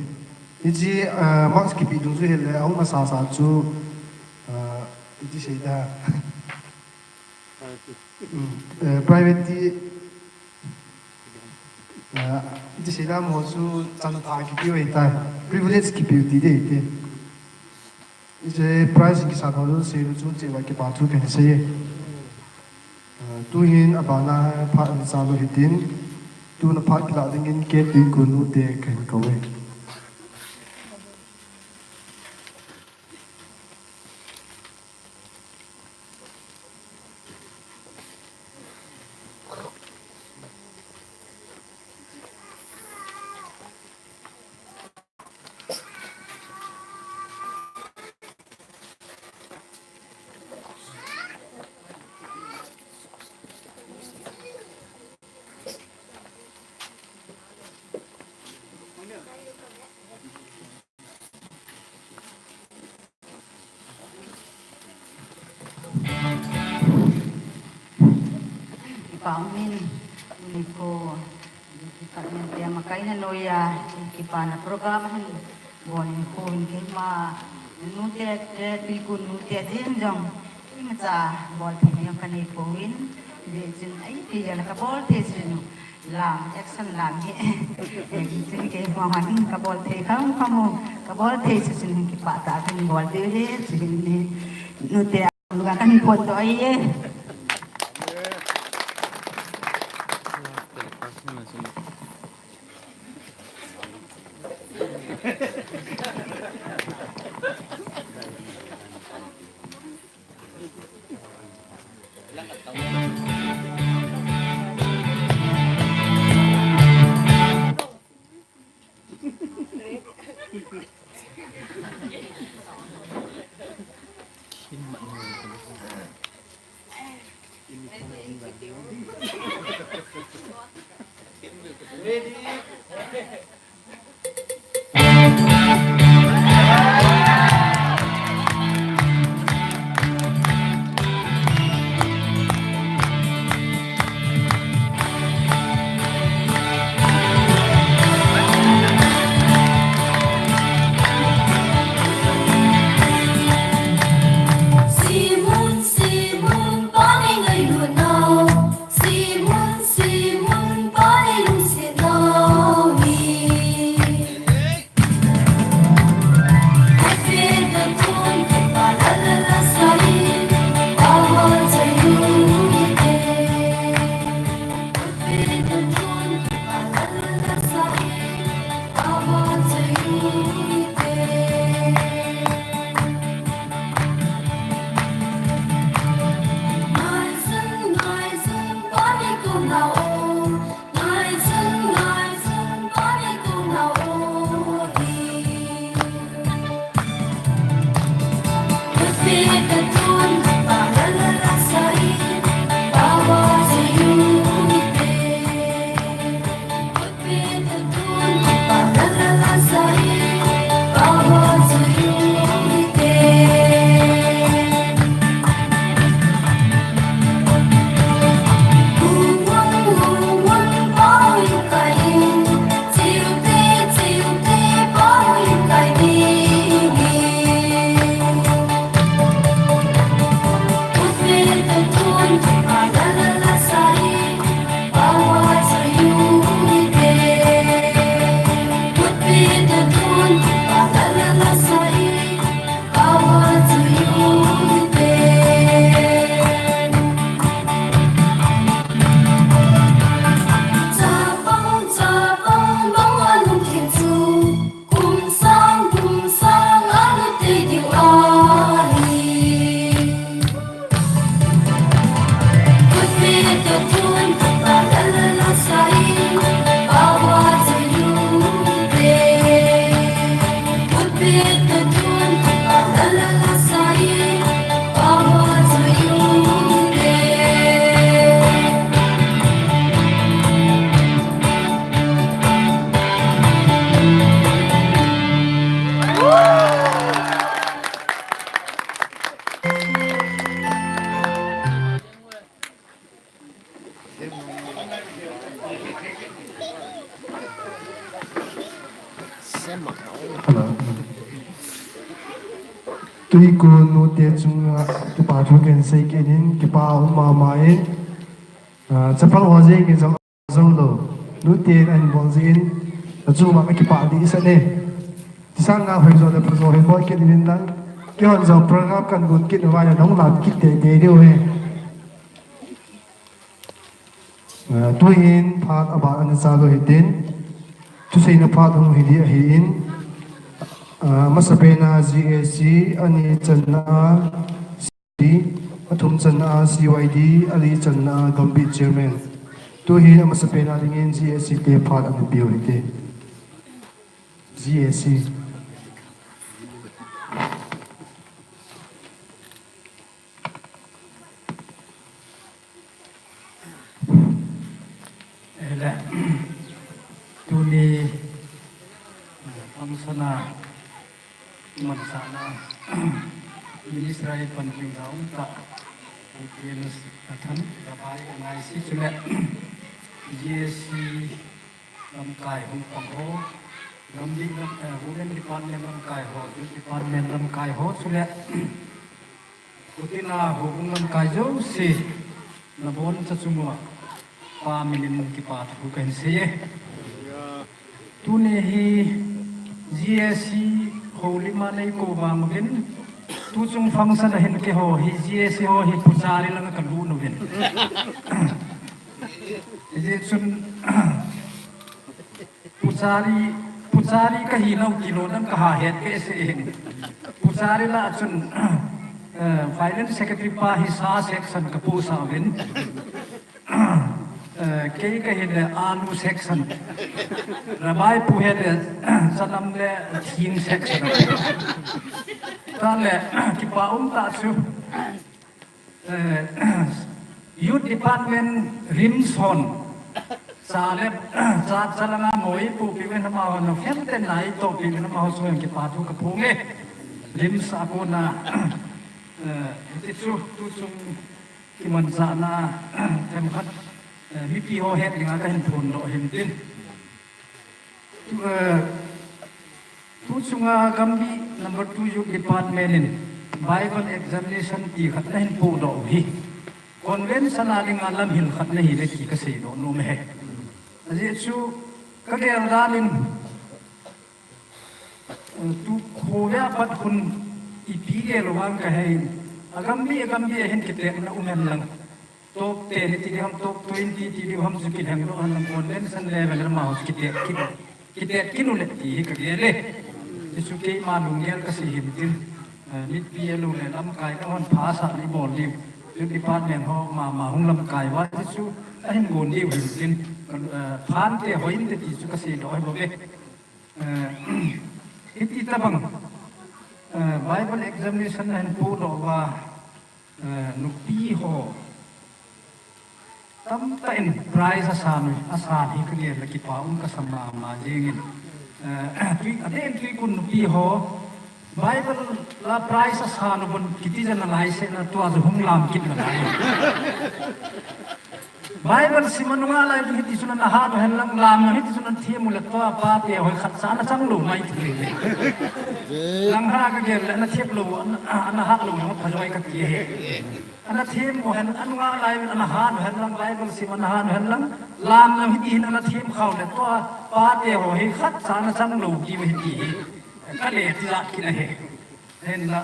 Hiche, ah, marks kipe dungjuiya hile, ahung masasa chu, ah, iti sei da. Hmm, eh, private ti, ah, iti sei da mo chu chan tha kipe u ahitai. Privilege kipe u ti ding ahi. Hiche prize kisan ho jouse nachung cheh uva kipa thu kahin sei e. Ah, tuhin abana phat ahitai lou hitin, tuna phat kilah dingin K T Kunute kahin kou e. Kipa umin, nikho, kipa umin, tia makaina noiya, kipana program hin, bon nikho in keima, nute, te, tuikun nute, din jong, imacha, bol thei jong kanei pouvin, vechun, ai, tia la kabol thei jinu. Lam, action lam hi. Eh, chun keima man kabol thei kham kham u. Kabol thei chu chun kipah tah a kabol thei u hi, chun hi. Nute, lu ka kan pot to ai e. Simon, Simon, pa nei ngailutnau. Simon, Simon, pa nei lungsetnau hi. Tuikhun nute chunga kipa thu kahin sei kit in, kipa um mama in, ah, chapang ho jeng in jong jou lou. Nute in ahin bol jeh in, achunga kakipah dehset e. Tisanga hoijo le phajo hin bol kit in lang. Keihon jong program kahin lut kit uva le nahung lam kit teitei diu ahi. Ah, tuhin phat aban ana chal u hitin, thuseina phat hung hi ding ahin, ah, amasapen a G A C, ani channa a C Y D, athum channa a C Y D, ali channa a Gambih Chairman. Tuhin amasapen a dingin G A C te phat ana peh u hite. G A C. Ele, tuni, eh, function a, mansana, minister a pan ding a um ta, U P N S a than, Rabai ka ngai si chule, G A C, lamkai hung pang ho, Gambih lam, eh, Women Department lamkai ho, Youth Department lamkai ho, chule, Kutina houbung lamkai jouse, naboncha chunga, pa minin kipa thu kahin sei e. Tuni hi G A C houlim a neikou vang uvin, tuchung function a hin keiho hi G A C ho hi puchari langa kalut uvin. Hijeh chun, Puchari, puchari kahi nau kilo dang kaha het behseh in. Puchari lah a chun, eh, violin secretary pa hi sa section kapohsah uvin. Eh, kei kahi le alu section. Rabai pu hi le chanam le thing section. Tah le, kipa um tah chu. Eh, Youth Department rim son, Cha le, cha, cha langa mo ipuipiu in amaho, nokhen teni ipuipiu in amaho chunga kipa thu kaphong e. Lim sa kona, eh, hiti chu, tu chung kimanchahna, themkhat, eh, mipi ho het dinga kahin phondoh hin tin. Tu, eh, tu chunga Gambih number two Youth Department in Bible examination ti khat ana hin podoh u hi convention a dinga lamhil khat ana hile ti kaseidoh nom e. Ajeh chu kagel dan in, eh, tu khovei a pat khun ipi gel u vang kahei in, agambih, agambih a hin kitetna um hen lang. Top ten iti diu ham, top twenty iti diu ham, chu kilhengdoh hen lang, convention level a amaho chu kitet kit, kitet kit u le ti hi kagel e. Hichu keima lunggel kasei hin tin, eh, mipi a lou le lamkai kahon phasah le ibol diu. Youth Department ho mama hung lamkai uva, hichu ahin gon diu hin tin, ka, eh, phante hoi inte ti chu kaseidoh ahi bouve. Eh, hiti tabang, eh, Bible examination ahin podoh uva, eh, nupi ho tamtah in prize asan, asan hi kagel le kipa um kasa mama jeng in. Eh, tui, adeh in tuikhun nupi ho Bible la prize asan u bon kiti jeng nalai seh na tua chu hung lam kit nalai. Bible sim anunga lai hiti chun ana hat u hen lang, lam na hiti chun ana them u le tua pate hoi khat cha ana chang lou mai thei e. Lang ha kagel le ana them lou, ana, ana hat lou jong pha joi kati e. Ana them u hen, anunga lai ana hat u hen lang, Bible sim ana hat u hen lang, lam na hiti hin ana them khau le tua pate ho hi khat cha ana chang lou ti u hiti hi. Kale ti la kina he. Hinla,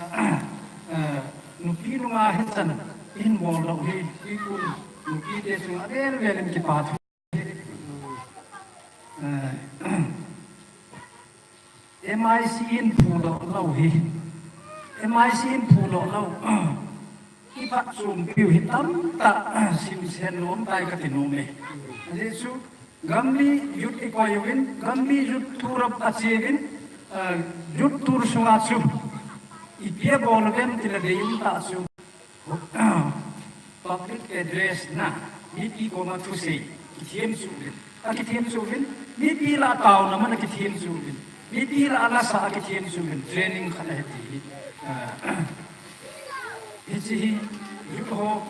eh, nupi nunga hichan ihin bol doh hi, tuikhun nupite chunga avel vel in kipa thu. Eh, M I C in phudoh lou hi. M I C in phudoh lou. Iphatchompiu hi tamtah, simsen lou tai kati nom e. Ajeh chu, Gambih Youth ikoi uvin, Gambih Youth thu rap ache uvin, eh, Youth tour sunga chu ipi abol uvem tile deium tah chu, public address na, mipi koma thusei, kithem chu uvin, akithem chu uvin, mipi lah a taona man akithem chu uvin, mipi lah a lasa akithem chu uvin, training khat ahi ti hi, eh, hiche hi, youth ho,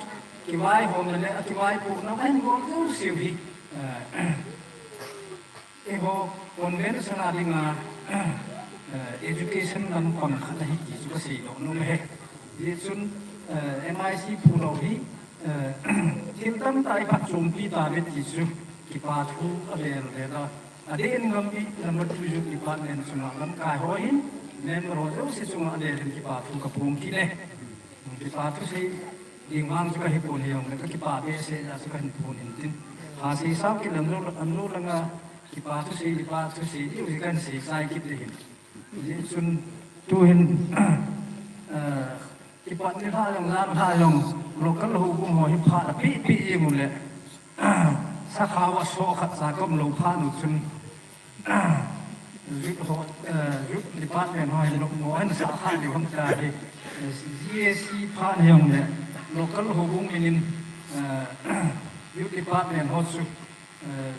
kivaihomna le, akivaipohna, ahin bol jouseu hi, eh, Eiho convention a dinga, eh, education lampang khat ahi ti chu kaseidoh nom e. Hijeh chun, eh, M I C phudoh hi, eh, thil tamtah iphatchompi tauve ti chu kipa thu avel vel a. Adeh in Gambih number two Youth Department chunga lamkai ho hin, member ho jouse chunga avel in kipa thu kaphong kit e. Kipa thusei ding vang chu kahipon hijongle, kakipa behseh jeh a chu kahin phon in tin. Hasei sao kit le, anlo, anlo langa kipa thusei, kipa thusei diu hi kahin sei chai kit ding ahin. Hijeh chun tuhin, eh, kipat nilhah jong, jan lhah jong, local houbung ho hi phat apepi jeng ule, sakha uva soh khat cha kaum lou phat u chun, Youth ho, eh, Youth Department ho hin lungmo ahin sah kha diu ham tia hi, eh, G A C phat hijongle, local houbung minin, eh, Youth Department ho chu, eh,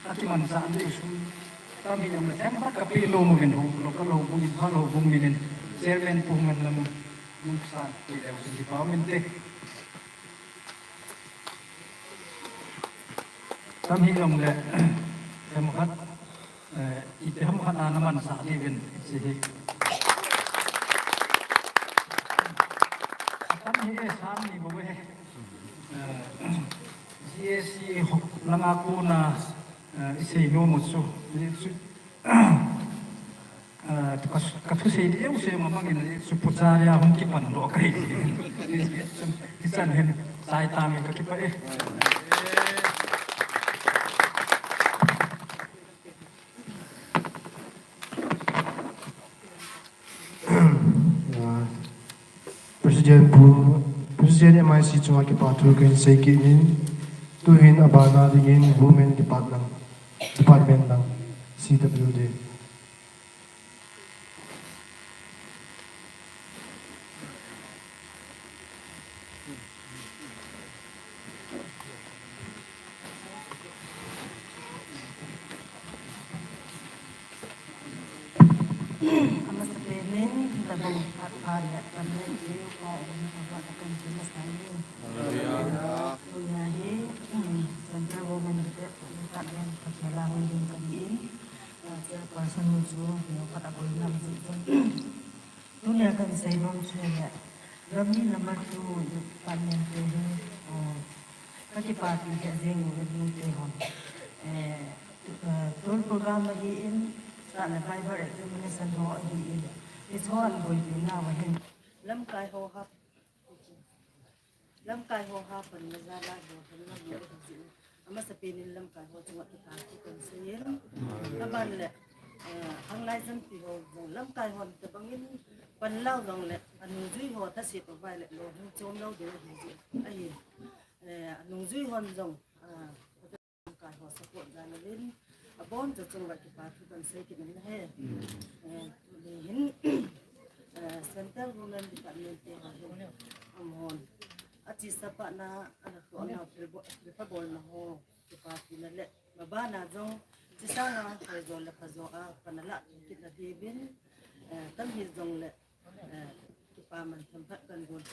akimanchah diu sum tam hijongle, themkhat kapeh nom uvin, ho, local houbung, Imphal houbung minin, Chairman Pu Nganlam, nungsan peh leu chun kipa um inte. Tam hijongle, themkhat, eh, ipi ham khat a namansah diuvin, hiche hi. Tam hi e, sam ni bou e. Eh, G A C ho langa kona, eh, isei nom u chu, hichu, Ah, ka, kathusei diu sei ma mangin, eh, chu pucharia hung kipan doh kahi. Hichan hin, chai tang in kakipah e. Ah, President Pu, President M I C chunga kipa thu kahin sei kit in, tuhin abana dingin Women Department, Department lang, C W D. Amasapen in, tabang phat pha le, pan le, le, pa, um, pa, pa, kan, kan, mas, kan, ni. Hallelujah. Tunia hi, um, Central Women Department, Pathian la hon ding kan in. Ah, chairperson nu chu, ni, phat a koi nam ji chu. Tunia kan sei nom chu le, Rammi Lamar chu department te hi, oh, ka kipapi le jing u le jing te hon. Eh, eh, tour program ahi in, chule Bible examination ho ahi in. Hiche ho an boipi nau ahin. Lamkai ho ha, lamkai ho ha pan na jal a lolhinna mu ahi jeh in. Amasapen in lamkai ho chunga kipa thu kan sei in. Aban le, eh, khanglai chanpi ho jong lamkai hon tabang in pan lou jong le, anungjui ho thase pavai le lolhing chom lou ding ahi jeh in. Ahin, eh, anungjui hon jong, ah, lamkai ho support jal uvin, abon chauva chunga kipa thu kan sei kit in ahi. Eh, tuni hin, eh, Central Women Department te ho hin, amahon achesa phat na, ana toh na, thil bo-, thilpha bolna ho, kipapina le, mabana jong, chesanga, hoijo le phajo a, pan ala kit na diuvin, eh, tam hijongle, eh, kipa man themkhat kan bol.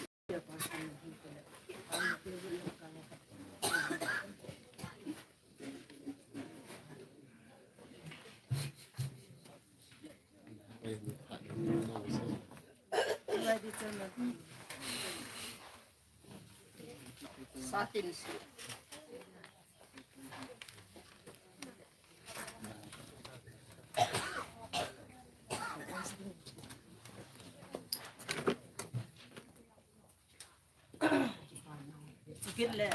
Satin si. Chukit le, eh,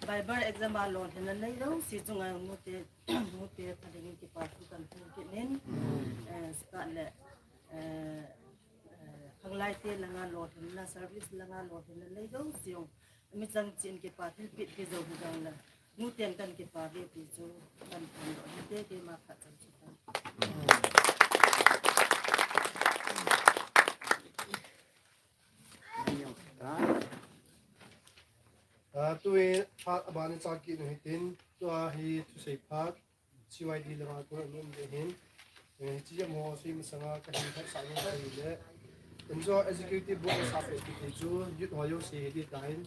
Bible exam a lolhinna nei jouse chunga nute, nute pha dingin kipa thu kan thum kit in, eh, chutah le, eh, eh, khanglai te langa lolhinna, service langa lolhinna nei jouse jong, mi chang chin kipa thilpeh pi jou hi jong le, nuten kan kipa ve ti chu kan thum doh hite, keima phat chan chu kan. Ah, tui phat abana chang kit u hitin, tua hi thusei phat, C Y D langa kona um ding ahin. Eh, hiche jep ho sei masanga kahin hetsah nom chu ahile, Enjoy Executive Board a sap e kiti chu, youth ho jouse hi ding ahin.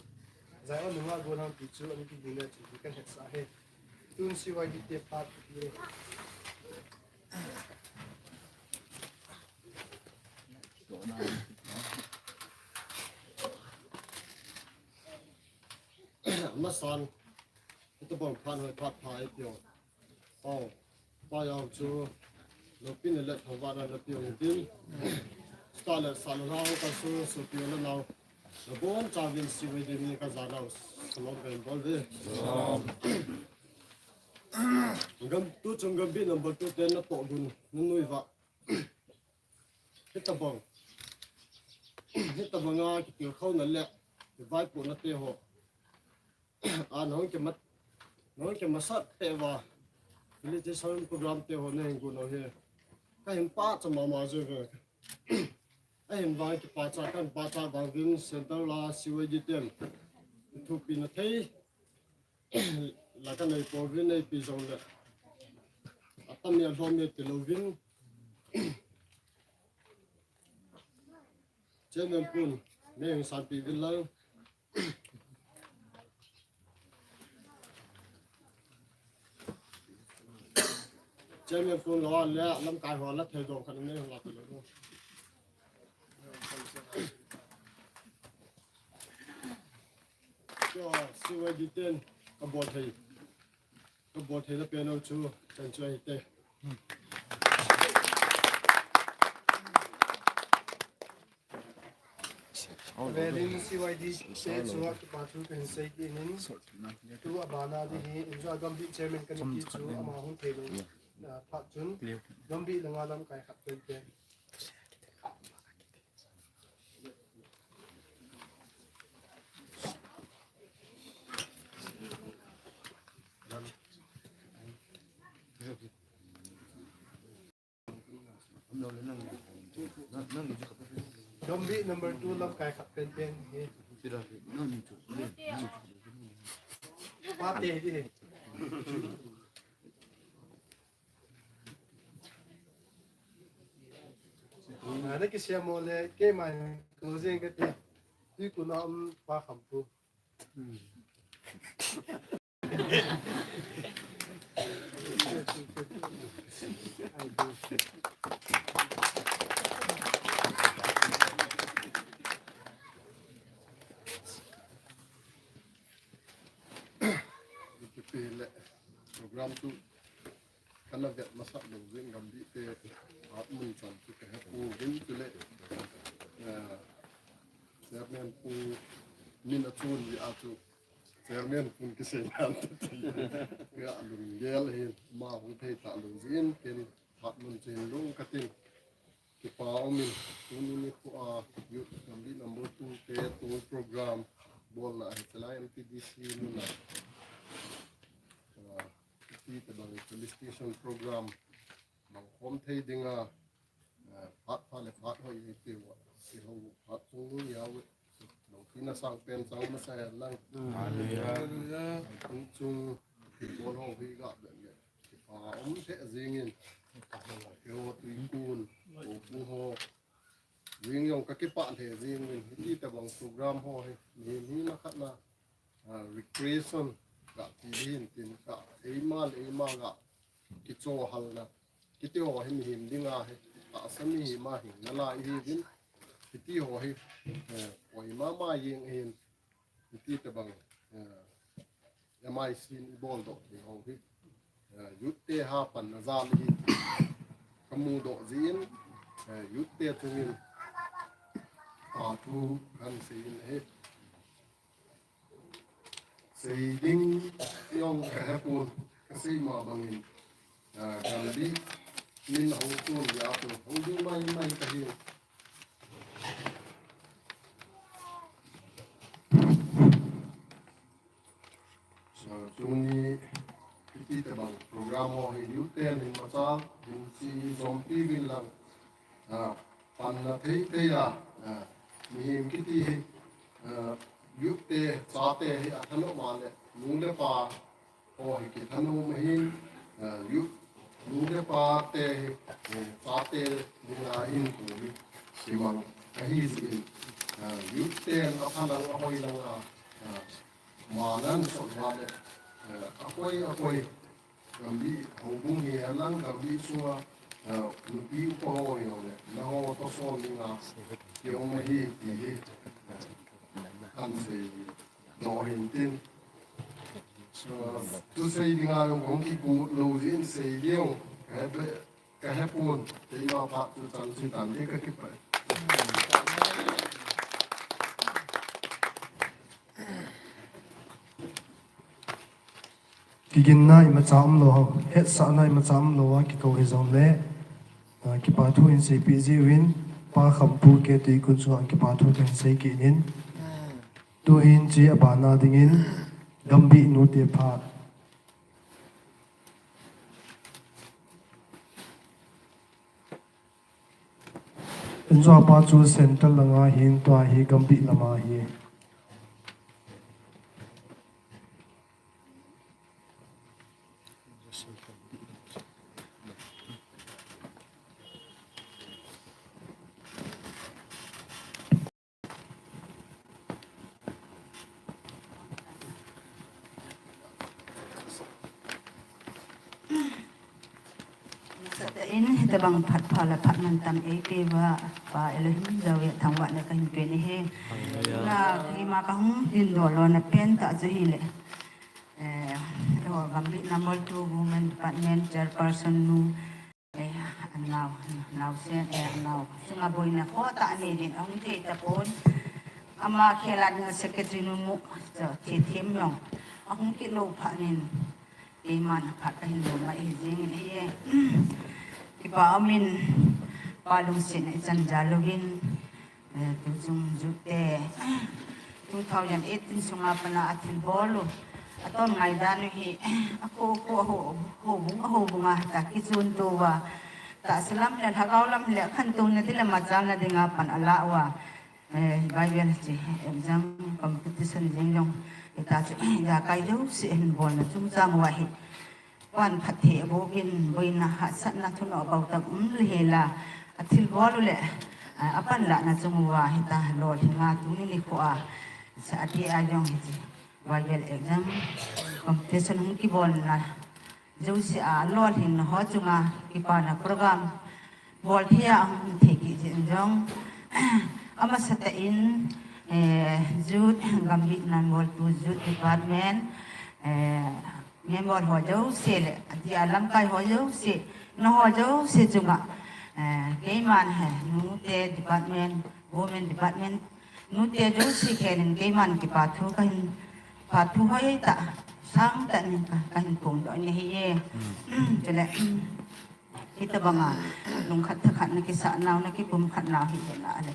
Zion nunga gollhang ti chu, ana kigin na chu, kan hetsah ahi. Tun C Y D te phat kiti e. Masan, hitobang phat hoi phat pha eipeu. Aw, pa jong chu, loupina le thahatna napeu hitin. Chutah le sahna lhang ka su, sopi u le nao. Nabon chauvin C Y D min in ka janau salom kahin bol uve. Gam, tuchung Gambih number two te natoh gun, nanui uva. Hitobang. Hitobanga kitilkhouna le, kivaipohna te ho. A, nahung kimat, nahung kimasat peh uva. Felicitation program te ho nahin gon u hi. Kahin pachat mama jeng uve. Ahin vang kipachat, kahin pachat vang uvin Central a C Y D ten. Thupina thei. La kanei pouvin, neipi jongle. Atam e alhom e tilouvin. Chairman pun, neihin sanpeh uvin lang. Chairman pun lou a le, lamkai ho la thei dong khat neihin la pe lou. Chu C Y D ten kabol thei. Kabol theina pen u chu, chan chu ahite. Avel in C Y D te chunga kipa thu kahin sei kit in. Tu abana ding hi, Enjoy Gambih chairman kana kiti chu, ama hung thei lou, ah, phat chun. Gambih langa lamkai khat pen pen. Gambih number two lamkai khat pen pen hi. Pate hi. Ana kisiam mo le, keima ko jeng kati. Tui kuna um pa kham pu. Program tu kana vet masat lou jing, Gambih te hat mun chan chu ka hepu vin chu le. Chairman pu min a chun vi a chu Chairman pun kisei nan ti. Ka lunggel hin ma hung thei ta lou jin ken hat mun chen lou ka tin. Kipa umin, tuni nikho a Youth Gambih number two te tour program bolna hi chalai M T D C muna. Ti te bang felicitation program bang khom thei dinga, phat pha le phat hoi hi ti wa, ti ho phat chung lu ya we. Bang tina sang pen sang ma sa lang. Hallelujah. Chung chung ti bol ho hi ga be le. Kipa um the jingin. Ke ho tui kun, ko bu ho. Jing jong ka kipah lheh jing in, hiti tabang program ho hi, mi, mi na khat na, ah, recreation ka ti hin tin ka, eima le eima ka kicho hal na, kiti ho hi mihem dinga hi, tahsa mihem a hin, na lai hi vin, hiti ho hi, eh, oi mama jing hin, hiti tabang, eh, M I C in i bol doh thei ho hi, eh, youth te ha pan na jal hi ka mu doh jin, eh, youth te chungin ka thu kan sei in hi. Sei ding jong ka hepon, ka sei ma bangin, eh, Gambih min hung tun ya tu hung ding mai mai ka hi. Tuni hiti tabang program ho hi youth te hin machal hin chi jom pi vin lang, ah, pan na thei thei a, ah, mihem kiti hi, ah, youth te chate hi a thanom a le nu le pa ho hi kithanom ahin, ah, youth nu le pa te hi, eh, chate dinga hin tu hi kimang ahi jin, ah, youth te a pha lang a hoi lang a, ah, Manan sot va le, eh, a koi, a koi. Gambih houbung hi a lang Gambih sunga, eh, nupi upa ho hi ho le. Na ho to so ni nga. Ki ong ma hi ti hi. Kan sei do hin tin. Eh, tu sei dinga yong kong ki ku lo din sei diong. Eh, be, Ka hepon, keima phat chu chan chu tan te ka kipah. Kiginna imacha umlou ho, hetsahna imacha umlou a kikou hijongle, ah, kipa thu hin seipeh jiuvin, Pa Khampu K T kun chunga kipa thu kahin sei kit in. Tuhin hiche abana dingin, Gambih nute phat. Injo pa chu central langa hin tua hi Gambih lama hi. Sate in, hitabang phat pha le phat mantam eipeuva, Pa Elohim jal a thangvahna kahin pe nahi. Na, ima kahung dingdoh louna pen tah chu hile. Eh, Gambih number two Women Department Chairperson nu. Eh, anao, naosen, eh, anao. Sunga boina kho tah nei din, ahung thei tapon. Ama khel a dinga secretary nu mu, chu, Thithem jong. Ahung kit lou phat in, keiman phat kahin lo mai jing in ahi. Kipa umin, Pa lungset in ijat jal uvin. Eh, tuchung jute, two thousand eighteen sunga pat a athilbol u, aton ngaidan u hi, akho, kho, ho, houbung, houbung a ta kichun to uva. Tahsa lam le, lhagao lam le, khantouna ding le machalna dinga pan ala uva. Eh, Bible chi, exam competition jing jong, hita chu, ijakai jouse hin bolna chungchang uva hi. Pan phatthei aboh in, boina hahsatna thunoh bou tah um lheh la, athilbol u le, ah, apanlahna chung uva hitia lolhinga tuni nikho a, sa ati a jong hiche Y L exam competition hung kibolna jouse a lolhinna ho chunga kipana program bol thei a hung thei kit jeh in jong, amasatah in, eh, youth, gambihna boltu youth department, eh, member ho jouse le, adia lamkai ho jouse, na ho jouse chunga, eh, keiman hi, nute department, women department, nute jouse khelin keiman kipa thu kahin, pa thu hoitah, sangtah in ka, kahin phongdoh in ahi e. Chule, hitobanga, lungkhat thakhat na kisah nau, na kipumkhat nau hi le na le.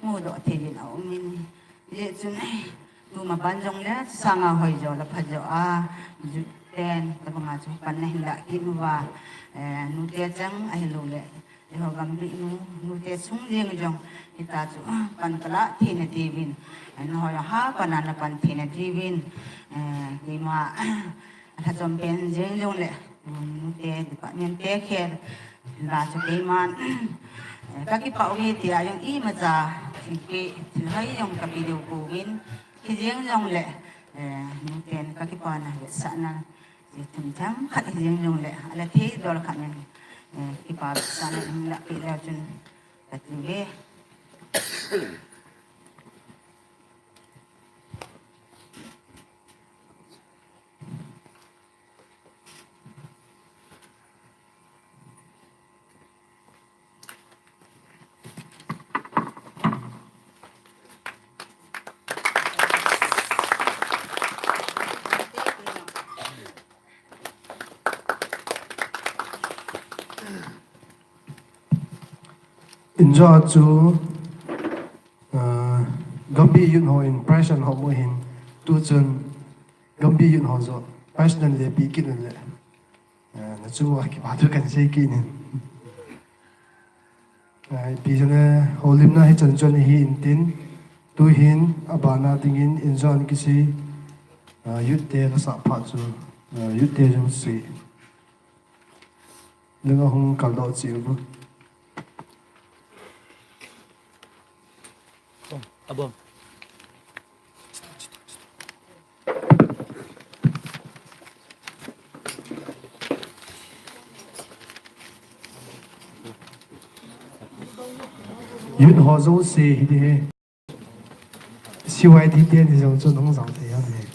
Mudoh thei in aum in. Hijeh chun, tuma ban jongle, sanga hoijo le phajo a, youth ten, tabanga chu pan nahin lah kit uva, eh, nute chang ahilou le, eiho gambihnu, nute sung jeng jong, hitia chu, pan kalah theina diuvin, eh, nahoi ha pan a napan theina diuvin, eh, keima, lhachom pen jeng jongle, um, nute department te khel, la chu keiman, eh, kakipah uve tia jong imacha thilpeh, thilhai jong kape diu pouvin, hijeng jongle, eh, nuten kakipana vetsahna, thum themkhat hijeng jongle, ala thei dol khat in, eh, kipa vetsahna hin lahpeh leu chun, kati uve. Injo chu, ah, Gambih Youth ho in prize an hom u hin, tuchun Gambih Youth ho joh prize nan le pe kit un le. Ah, nachung uva kipa thu kahin sei kit in. Ah, ipi jong le, houlimna hichan chun ahi intin, tuhin abana dingin injo an kisei, ah, youth te kasah phat chu, ah, youth te jouse. Nang ahung kaldoh cheh uvo. Abang. Youth ho jouse hiti hi. C Y D te ni jong chu nung jong thei ahi.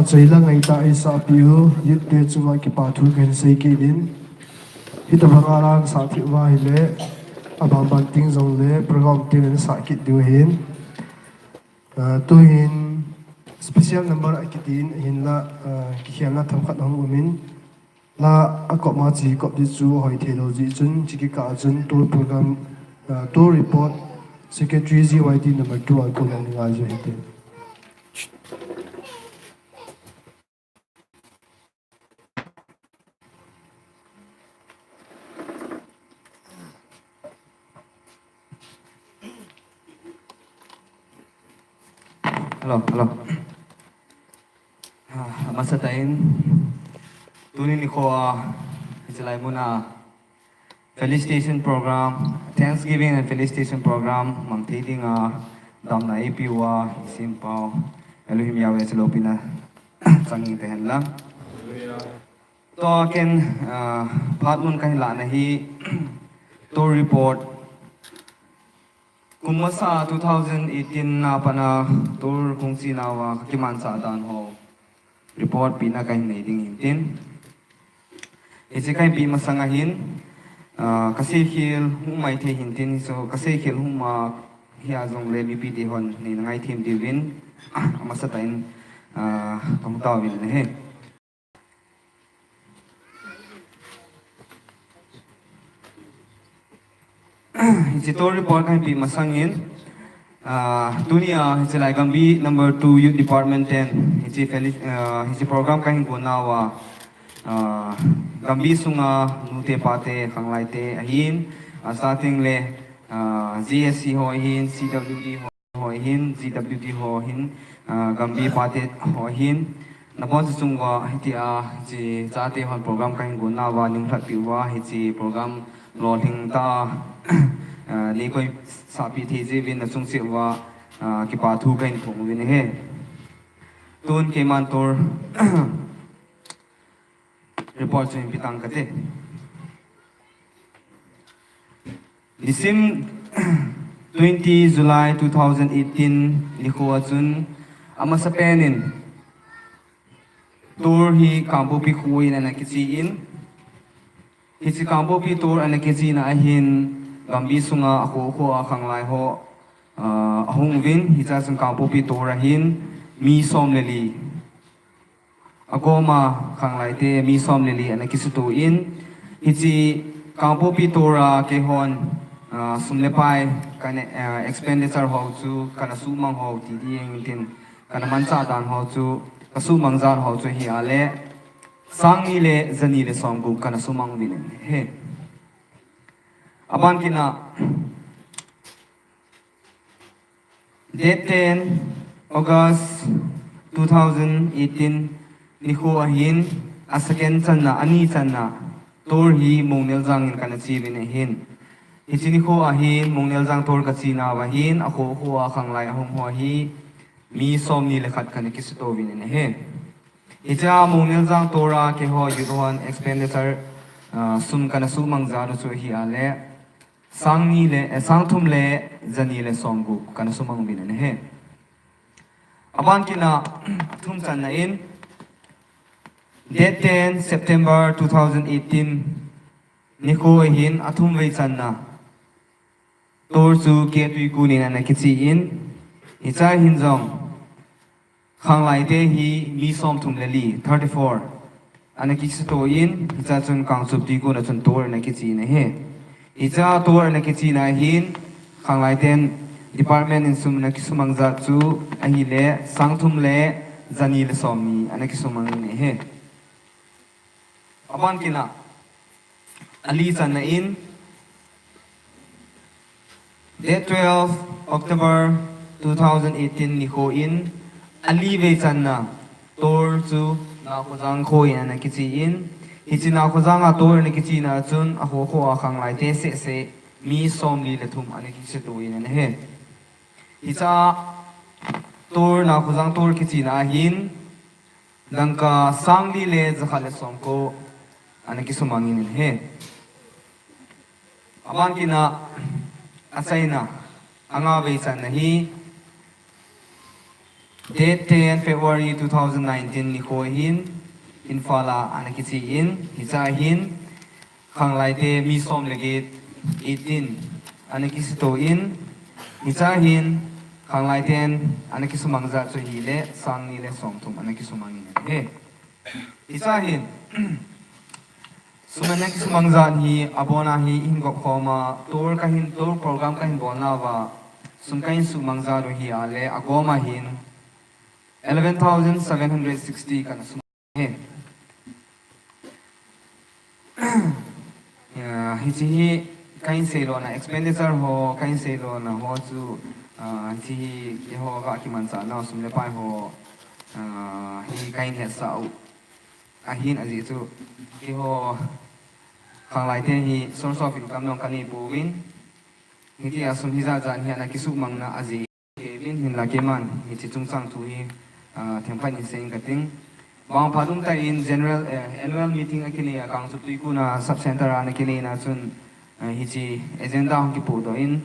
Chei la ngaitah eisahpeh u, youth te chunga kipa thu kahin sei kit in. Hitabanga la nasah thei uva ahile, abanban ting jongle, program tin nasah kit diu ahin. Ah, tuhin special number akitin, ahinla, ah, kikhelna themkhat ahung umin. La akop ma chu kop di chu hoi thei lou jeh chun, chu kikah a chun tour program, ah, tour report, secretary G Y T number two a kon a ngai jiu hite. Hello, hello. Ah, amasatah in, tuni nikho a, hichelai mun a, felicitation program, Thanksgiving and felicitation program, mang thei dinga, damna eipeh uva, Isimpau Elohim Yahweh chu loupina chang inte hen lang. Tua ken, ah, phat mun kahin lahna hi, tour report, kum masa two thousand eighteen a pat a tour kong china uva kakimanchah dan ho report pehna kahin nei ding ahin tin. Hiche kahin peh masang ahin, ah, kaseikhel hung mai thei ahin tin, so kaseikhel hung ma hia jongle mipi te hon neina ngaithem diuvin, amasatah in, ah, kahung tauvin ahi. Hiche tour report kahin peh masangin, ah, tunia, hichelai Gambi number two Youth Department ten, hiche feli-, ah, hiche program kahin gonna uva, ah, Gambi sunga nute pate, khanglai te ahin, ah, starting le, ah, G S C ho ahin, C W D ho ahin, G W D ho ahin, ah, Gambi pate ho ahin, nabonchauva hitia, hiche chate hon program kahin gonna uva, nunglhah peh uva, hiche program lolhing tah a, ah, neikoi sahpeh thei jeh uvin nachung cheh uva, ah, kipa thu kahin phong uvin ahi. Tun keiman tour report chu hin pe tang kate. Nisim twenty July two thousand eighteen nikho a chun amasapen in tour hi Kangpokpi kho in ana kichen. Hiche Kangpokpi tour ana kichena ahin Gambi sunga akho kho a khanglai ho, ah, ahung uvin, hichea chun Kangpokpi tour a hin mi som le li. Akoma khanglai te mi som le li ana kisuto in, hiche Kangpokpi tour a keihon, ah, sum le pai kana, ah, expenditure ho chu kana sumang ho ti ding tin kana manchah dan ho chu kasumang jat ho chu hi ale sang ni le ja ni le som gup kana sumang uvin ahi. Aban kit a Date ten August two thousand eighteen nikho ahin, a second channa, ani channa, tour hi Mongneljang in kana che uvin ahin. Hiche nikho ahin, Mongneljang tour kachena uva hin, akho kho a khanglai ahung ho hi, mi som ni le khat kana kisuto uvin ahi. Hichea Mongneljang tour a keiho youth hon expenditure, ah, sum kana sumang jat u chu hi ale, sang ni le, eh, sang thum le ja ni le som gup kana sumang uvin ahi. Aban kit a, athum channa in, date ten September two thousand eighteen nikho ahin, athum vei channa tour chu K Twikun in ana kichen, hichea hin jong khanglai te hi mi som thum le li, thirty-four, ana kisuto in, hichea chun Kangchup Twikun a chun tour ana kichen ahi. Hichea tour ana kichena hin, khanglai ten department in sum ana kisumang jat chu ahile, sang thum le ja ni le som ni ana kisumang in ahi. Aban kit a, ali channa in, date twelve October two thousand eighteen nikho in, ali vei channa tour chu Naokhojang kho in ana kichen, hiche Naokhojang a tour ana kichena chun akho kho a khanglai te seh seh mi som li le thum ana kisuto in ahi. Hichea tour, Naokhojang tour kichena ahin, dangka sang li le ja khat le som ko ana kisumang in ahi. Aban kit a, achaina, anga vei channa hi, Date ten February two thousand nineteen nikho hin, Imphal a ana kichen, hiche a hin, Khanglai te mi som le get, eighteen, ana kisuto in, hiche a hin, Khanglai ten ana kisumang jat chu hile, sang ni le som thum ana kisumang in ahi. Hiche a hin, sum ana kisumang jat hi, abon a hi, hin gop khom a, tour kahin, tour program kahin bol nauva, sum kahin sumang jat u hi a le, agom a hin, eleven thousand seven hundred sixty kana sum. He. Ya, hiche hi kahin seilona expenditure ho, kahin seilona ho chu, ah, hiche hi keiho ka kimanchah nau sum le pai ho, ah, hi kahin hetsah u. Ahin ajeh chu keiho Khanglai te hi source of income jong kanei pouvin. Hitia sum hijat jat hi ana kisumangna ajeh kei vin hinla keiman hiche chungchang thu hi, ah, themkhat in seiyin kating. Vangphat umtah in general, eh, annual meeting akinei a Kangchup Tuikun a sub center a ana kinei na chun, eh, hiche agenda hung kipohdoh in,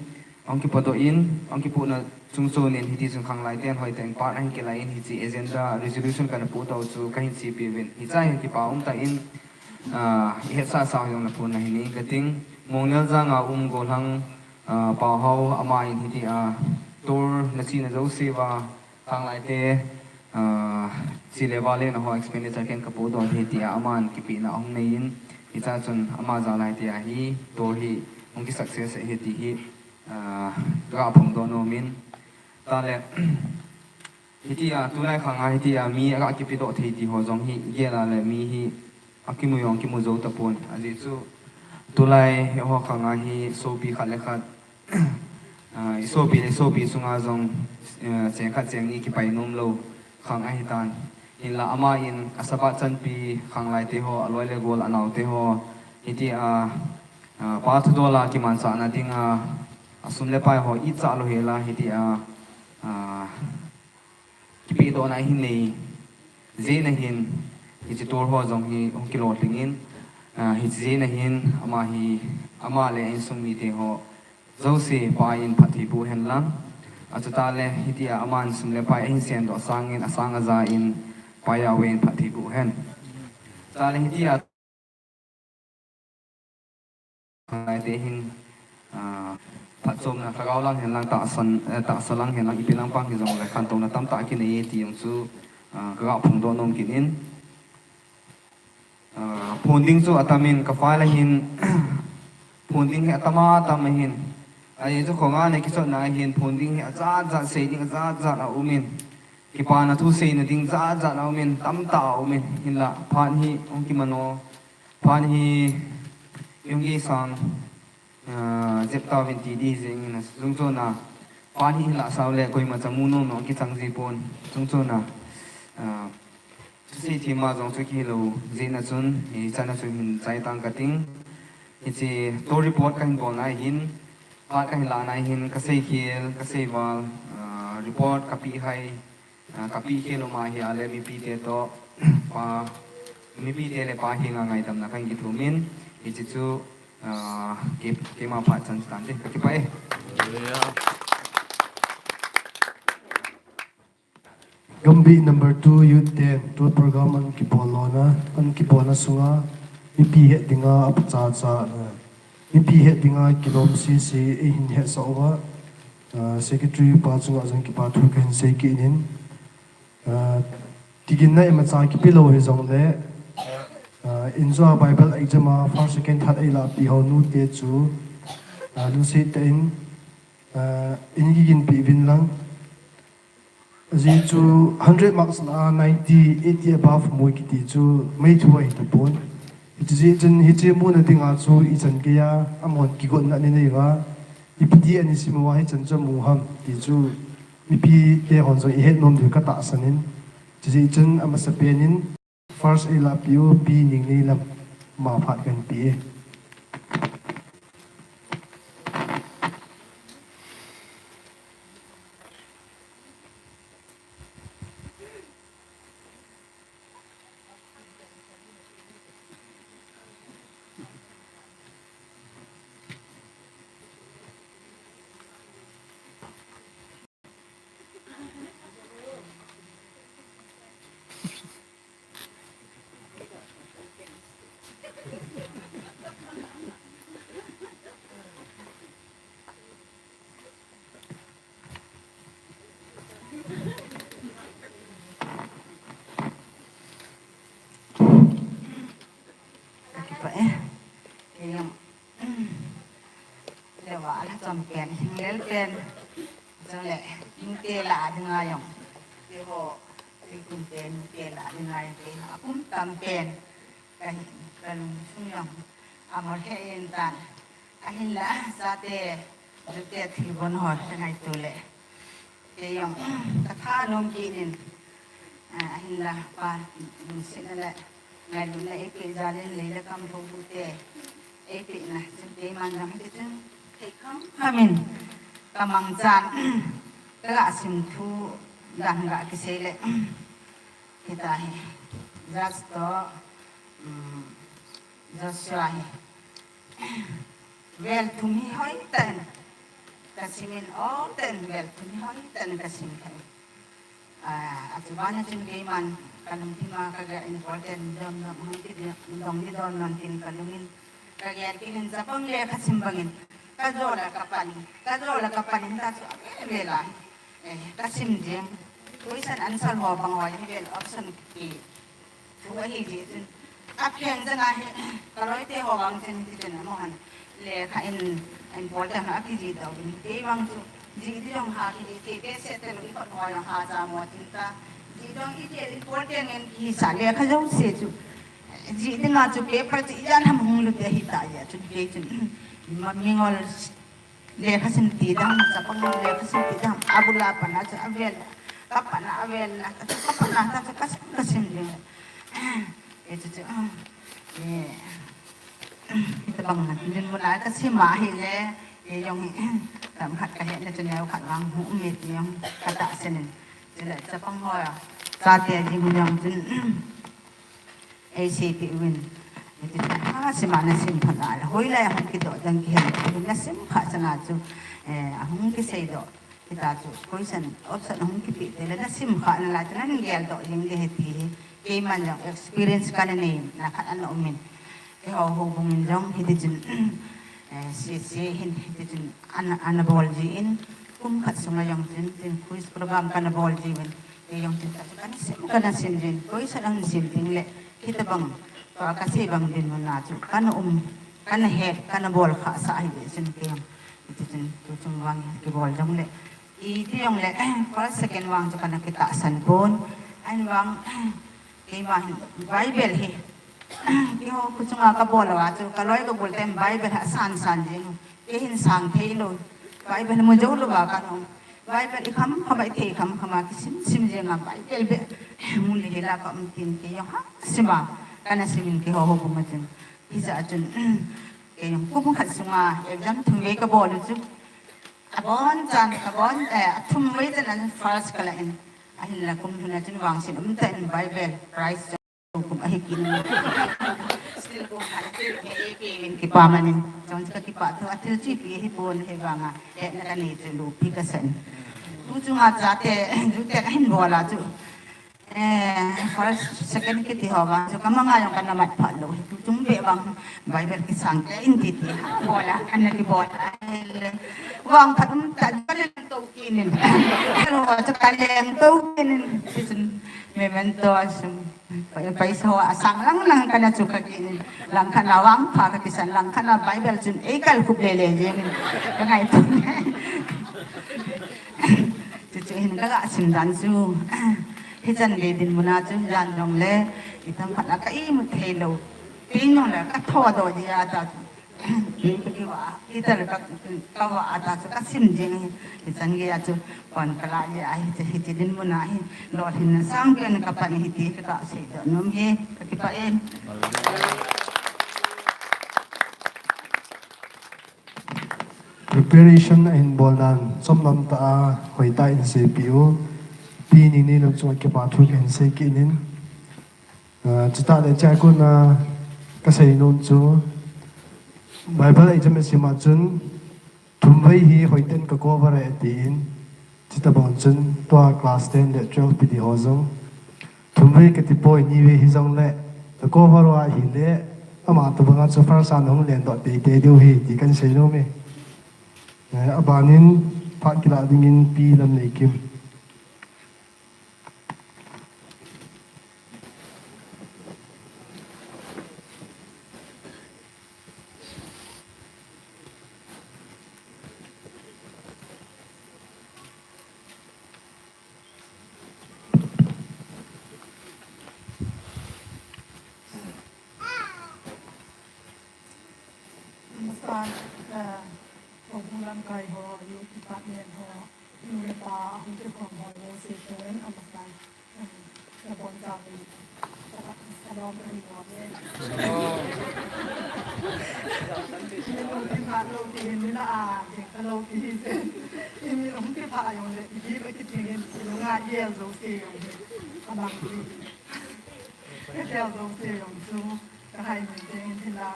hung kipohdoh in, hung kipohna chung chun in hiti chun Khanglai ten hoitah in part ahin kilai in hiche agenda resolution kana pohdoh chu kahin seipeh uvin. Hiche a hin kipa umtah in, ah, ihetsah sah jong naphon nahin nei kating. Mongnel jang a um gollhang, ah, Paohao, aman hitia tour na chena jouse uva, Khanglai te, ah, che le vale na ho expenditure ken kapohdoh ahi tia aman kipehna ahung nei in, hiche a chun ama jal a hitia hi tour hi hung ki success ahi ti hi, ah, kaga phongdoh nom in. Tale, hitia tulai khang a hitia mi aga kipedoh thei ti ho jong hi, gel a le mi hi akimu jong kimu jou tapon. Ajeh chu tulai eiho khang a hi sopi khat le khat, ah, i sopi le sopi chunga jong, eh, cheng khat cheng ni kipai nom lou khang ahitan. Hinla aman asabat chanpi Khanglai te ho, aloi le gol, anao te ho, hitia, ah, pa thudol a kimanchahna dinga, asum le pai ho itcha lou hel a hitia, ah, kipedohna ahin nei jeh in ahin, hiche tour ho jong hi hung kilolhing in, ah, hiche jeh in ahin, ama hi, ama le a insung mite ho jouse Pa in phatthei boh hen lang. Achutah le hitia aman sum le pai ahin sendoh sangin, asang aja in Pa Yahweh in phatthei boh hen. Chutah le hitia Khanglai te hin, ah, phatchomna lhagao lang hen lang, tahsan, eh, tahsa lang hen lang, ipi lang pang hijong le khantouna tamtah kinei e ti jong chu, ah, kaga phongdoh nom kit in. Ah, phon ding chu atam in, ka file a hin, phon ding hi atam a tam ahin. Ajeh chu khonga na kichotna ahin, phon ding hi ajat jat sei ding ajat jat aum in. Kipana thu seina ding jat jat aum in, tamtah aum in, hinla phat hi hung kimano, phat hi hung kisang, ah, jep tauvin ti di jeng in, chungchon a, phat hi hinla sao le koima cha mu nom nom kichang ji pon, chungchon a, ah, thusei themma jong chu kihilou jeh in a chun, hichan a chun hin chai tang kating. Hiche tour report kahin bolna hin, phat kahin lahna hin, kasei khel, kasei val, ah, report kapeh hai, ah, kapeh khel um ahi a le mipite toh, Pa, mipite le Pa henga ngaidamna kahin kithum in, hiche chu, ah, kei, keima phat chan tante, kakipah e. Gambih number two youth ten tour program ana kibol lona, ana kibolna sunga, mipi het dinga apha chacha, ah, mipi het dinga kilom sese eihin hetsah uva, ah, secretary pa chunga jong kipa thu kahin sei kit in, ah, tiginna imacha kipe lou hijongle, ah, injo a Bible exam a first, second, third eilahpeh ho nute chu, ah, lungset tah in, ah, in kiginpeh uvin lang. Ajeh chu hundred marks lah a ninety, eighty above mu kiti chu meithu ahi tapon. Hiche jeh chun hiche muna dinga chu ichan geiya amahon kigotna anei uva, ipi ti ana sim uva hichan chu amu ham ti chu mipite hon jong ihet nom diu katahsan in. Hiche jeh chun amasapen in first eilahpeh u Pi Ningneilam, ama phat kahin pe e. Ala chom pen, hinglel pen, chule, hingte la dinga jong. Tiho, tikum pen, hingte la dinga jong, te, akum tam pen. Ka, kalung sung jong. Amol he in tan. Ahinla, chate, jute thilbon ho, ngaito le. Kei jong, katha nom kit in, ah, ahinla pa, lungsetna le, ngailutna eipeh jal in lei le kam thou bute, eipehna, chun keiman jong hiti chun, thei kham kham in, kamangchan, kaga sim thu, dan ga kisei le, hita hi, Judge toh, um, Joshua hi, Vel thum hi hoitah in kasim in, hoitah in vel thum hi hoitah in kasim thei. Ah, achuban a chun keiman kalungthim a kagel in important dom dom hung kidong didon non tin kalungin kagel kit in chapang lekha sim bangin kajol a kapan in, kajol a kapan in ta chu avel vel a. Eh, kasim jeng. Question answer ho bang ho hi vel option ki. Thu ahi jeh chun. Aphen jeng ahi, kaloite ho vang chun hiti chun amo han. Lekha in important ho akijih doh in. Kei vang chu, jih di jong ha kiti, kei te se te lo i khut ho jong ha cha mo tin ta. Jih jong i ti important in kisa lekha jouse chu. Jih dinga chu paper chu ijat ham hung lut ahi ta jeh chun kei chun. Ma mingol Lekha sim ti dam, chapang lekha sim ti dam, abul a pat a chu avel, kapat a avel, kapat a chu kasim, kasim ding. Eh, chu chu, ah, eh, hitabang dinmun a kasim ahile, eh, jong hi, tam khat kahetna chu neo khat vang hung um e ti jong katahsan in. Chule chapang ho a, chate ding jong chun, Ei seipeh uvin. Hiti chun, ha, sim a nasim phat a le. Hoilai a hung kidoh dang kihen. Nasim kha chang a chu, eh, ahung kiseidoh. Hita chu, question, option ahung kipeh teng le, nasim kha nalai chu, nagel doh jing ding ahi ti hi. Keiman jong experience kana nei, na khat ana um in. Keiho houbung in jong, hiti chun, eh, C C hin, hiti chun, ana, ana bol ji in. Kum khat sunga jong chun, tin quiz program kana bol ji uvin. Kei jong chun ta chu kana sim, kana sim jin, koisa dang sim ding le, hitabang, tua kasei bang dinmun a chu, kana um, kana het, kana bol khah sah ahi jeh chun kei jong, hiti chun, tu chung vang kibol jong le, iti jong le, first, second vang chu kana kitahsan pon, ahin vang, keima hin, Bible hi, keiho, kho chunga kabol uva chu, kaloi kagol ten Bible hi asan san jing. Kei hin sang thei lou. Bible mu jou lou va kana um. Bible i kham kham a i thei kham kham a kisim sim jeng a Bible beh. Mu le hila ka um tin kei jong ha sim a. Kana sim in keiho houbung a chun. Hijeh a chun. Kei jong kum khat sunga exam thum vei kabol u chu. Abon chan, abon, eh, athum vei chan a first kala in. Ahinla kum thum a chun vangset umtah in Bible prize Kum ahi kit in. Still kum ahi kit in, kipa man in. Chong chu kakipah thu, athil chu ipi ahi pon ahi vang a. Hetna kanei chu lopi kasa in. Tu chunga chate, jute kahin bol a chu. Eh, first, second kiti ho vang chu kamang a jong kana mat phat lou. Tu chung beh vang Bible kisang te in titi. Ha, bol a, kana kibol a. Vang phat um ta, kaleng tou kit in. Kaleng tou kit in. Tichun, memento, sum. Pai, paisa ho asang lang lang kana chu kha kit in. Lang khat na vangpha kakisan, lang khat na Bible chun eikal khup lele jeng in. Kangaito. Chuchu hin kaga sim dan chu. Hichan gei dinmun a chu jan jong le. Itam khat na ka imut thei lou. Tin jong le kathodoh ji a ta chu. Kiva, kitel ka, kava ata chu kasim jing hi, hichan gei a chu, pon kala ji a hi, hiche dinmun a hi, lolhinna sangpen kapan hi ti, kaseidoh nom hi, kakipah e. Preparation ahin bol dan, chomlam tah a, hoitah in seipeh u, pi ni ni lam chunga kipa thu kahin sei kit in, Ah, chutah le chua kona kasei nom chu Bible exam isim a chun thumvei hi hoiten ka cover e atin, chutabang chun tua class ten le twelve piti ho jong thumvei kati poi, nivei hijongle ka cover u ahile ama tobanga chu first a nahung lendoh teitei diu ahi ti kahin sei nom e. Eh, abanin phat kilah dingin Pi Lamneikim. Eh, Houbung lamkai ho, youth department ho, nu le pa, ahung kikhom ho, jouse tungin amasan, eh, nabonchauvin, alom kahin bol e. Min hung kiphat lou ti hin, min a, jing talou ti hin. Min hung kiphat jongle, ipi ba kiti hin, ilunga igel jouse jong hin. Amang ti. Kagel jouse jong chu, kahai min te hin hila,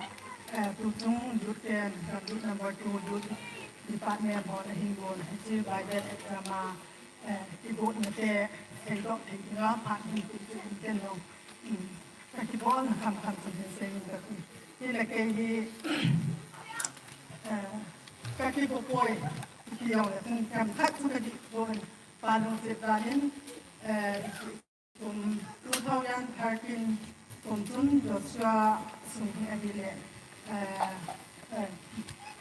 eh, tuchung youth ten, Gambih number two youth department hon ahin gon, hiche Bible exam a, eh, kigotna te, seidoh thei dinga phat hin ti chu hin ten jong. Hmm. Kakibolna khamkham chu hin seiyin kati. Hile kei hi, eh, kakipopoi, ti jongle, chun themkhat chu kakipopoi. Pa lungset dan in, eh, Kum two thousand thirteen kum chun Joshua sung hi ahile, eh, eh,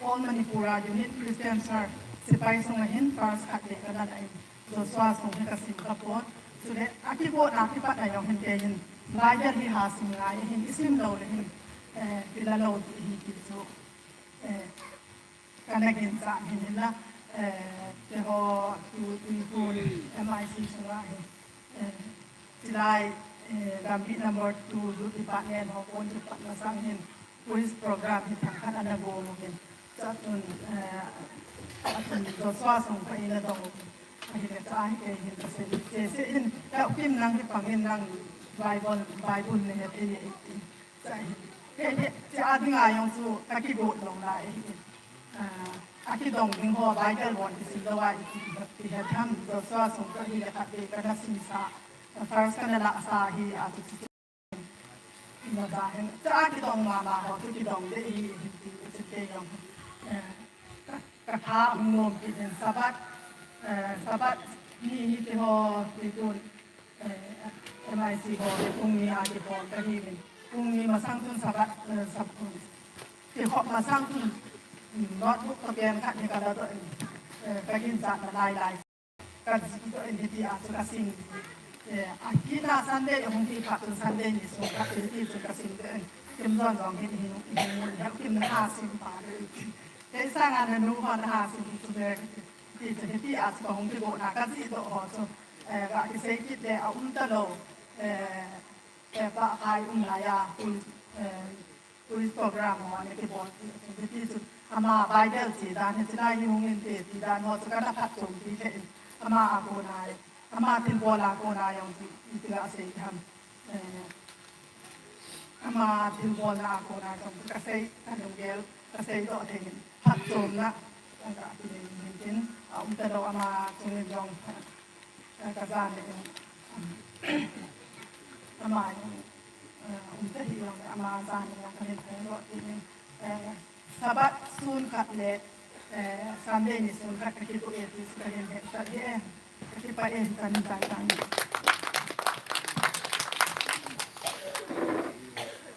All Manipur a Unit Christian Church, Sepai sung a hin first khat beh kadan ahin, Joshua sung hi kasim kapon. Chule, akigotna kipatna jong hin kei hin, Bible hi ha sim ngai ahin, isim lou le hin, eh, kila lou ding ahi ti chu, eh, kana ginchat hin hinla, eh, keiho tu, tuikhun M I C sunga hin, eh, chulai, eh, Gambih number two youth department ho kon kipat masang hin, quiz program hi themkhat ana bol uvin. Chua chun, eh, achun Joshua sung kha ina dong uvin. Ahile chua hi kei hin kasei, kei sei hin, ka Ukim nang hi pang in nang Bible, Bible nahet e, e, e. Chua hi, kei hi, chua dinga jong chu akigot lou lai ahi. Ah, akidong ding ho, Bible bon kisim lou a, i, i, i, i, ham, Joshua sung ka hi le khat beh kana simsa, first kana lahsa hi, a chu chu. Ina ba hen, chua kidong mama ho, chu kidong ding ahi, ahi ti, chu te jong. Eh, ka, katha hung nom kit in Sabbath, eh, Sabbath ni hi ti ho, ti tun, Eh, M I C ho, pung ni a kikhom kahiuvin. Pung ni masang chun Sabbath, eh, Sab-, kikhom masang chun, mm, notebook toh pen khat hi kala doh in, eh, kaginchat na lai lai. Kajih doh in hiti a chu kasim. Eh, akitna Sunday, hung hi phat chun Sunday ni sung khat hiti chu kasim doh in. Kim jong jong hin, hin, hin, hin, Kim na ha sim pa le. Kei sanga nanu ho na ha sim chu le. Hiti chu, hiti a chu kahung kigotna kajih doh ho chu. Eh, ga kisei kit le aum talou. Eh, eh, pa kai um laiya, quiz, eh, quiz program ho ana kibol ti, ti, ti chu, ama Bible che dan, hiche lai hi hung inte ti dan ho chu kana phatchompi lheh in, ama a kona, ama thilbol a kona jong ti, ti la sei ham. Eh, ama thilbolna a kona jong chu kasei, kalunggel, kasei doh thei in, phatchomna, ka, ka, tin, tin, tin, aum talou ama chungin jong, Ka, ka jan le, um, ama, eh, um, te hi jong, ama jan le, ka hin phone doh tin, eh, Sabbath sun khat le, eh, Sunday ni sun khat ka kikou e ti chu ka hin hetsah e, ka kipah e, ka min jan jan.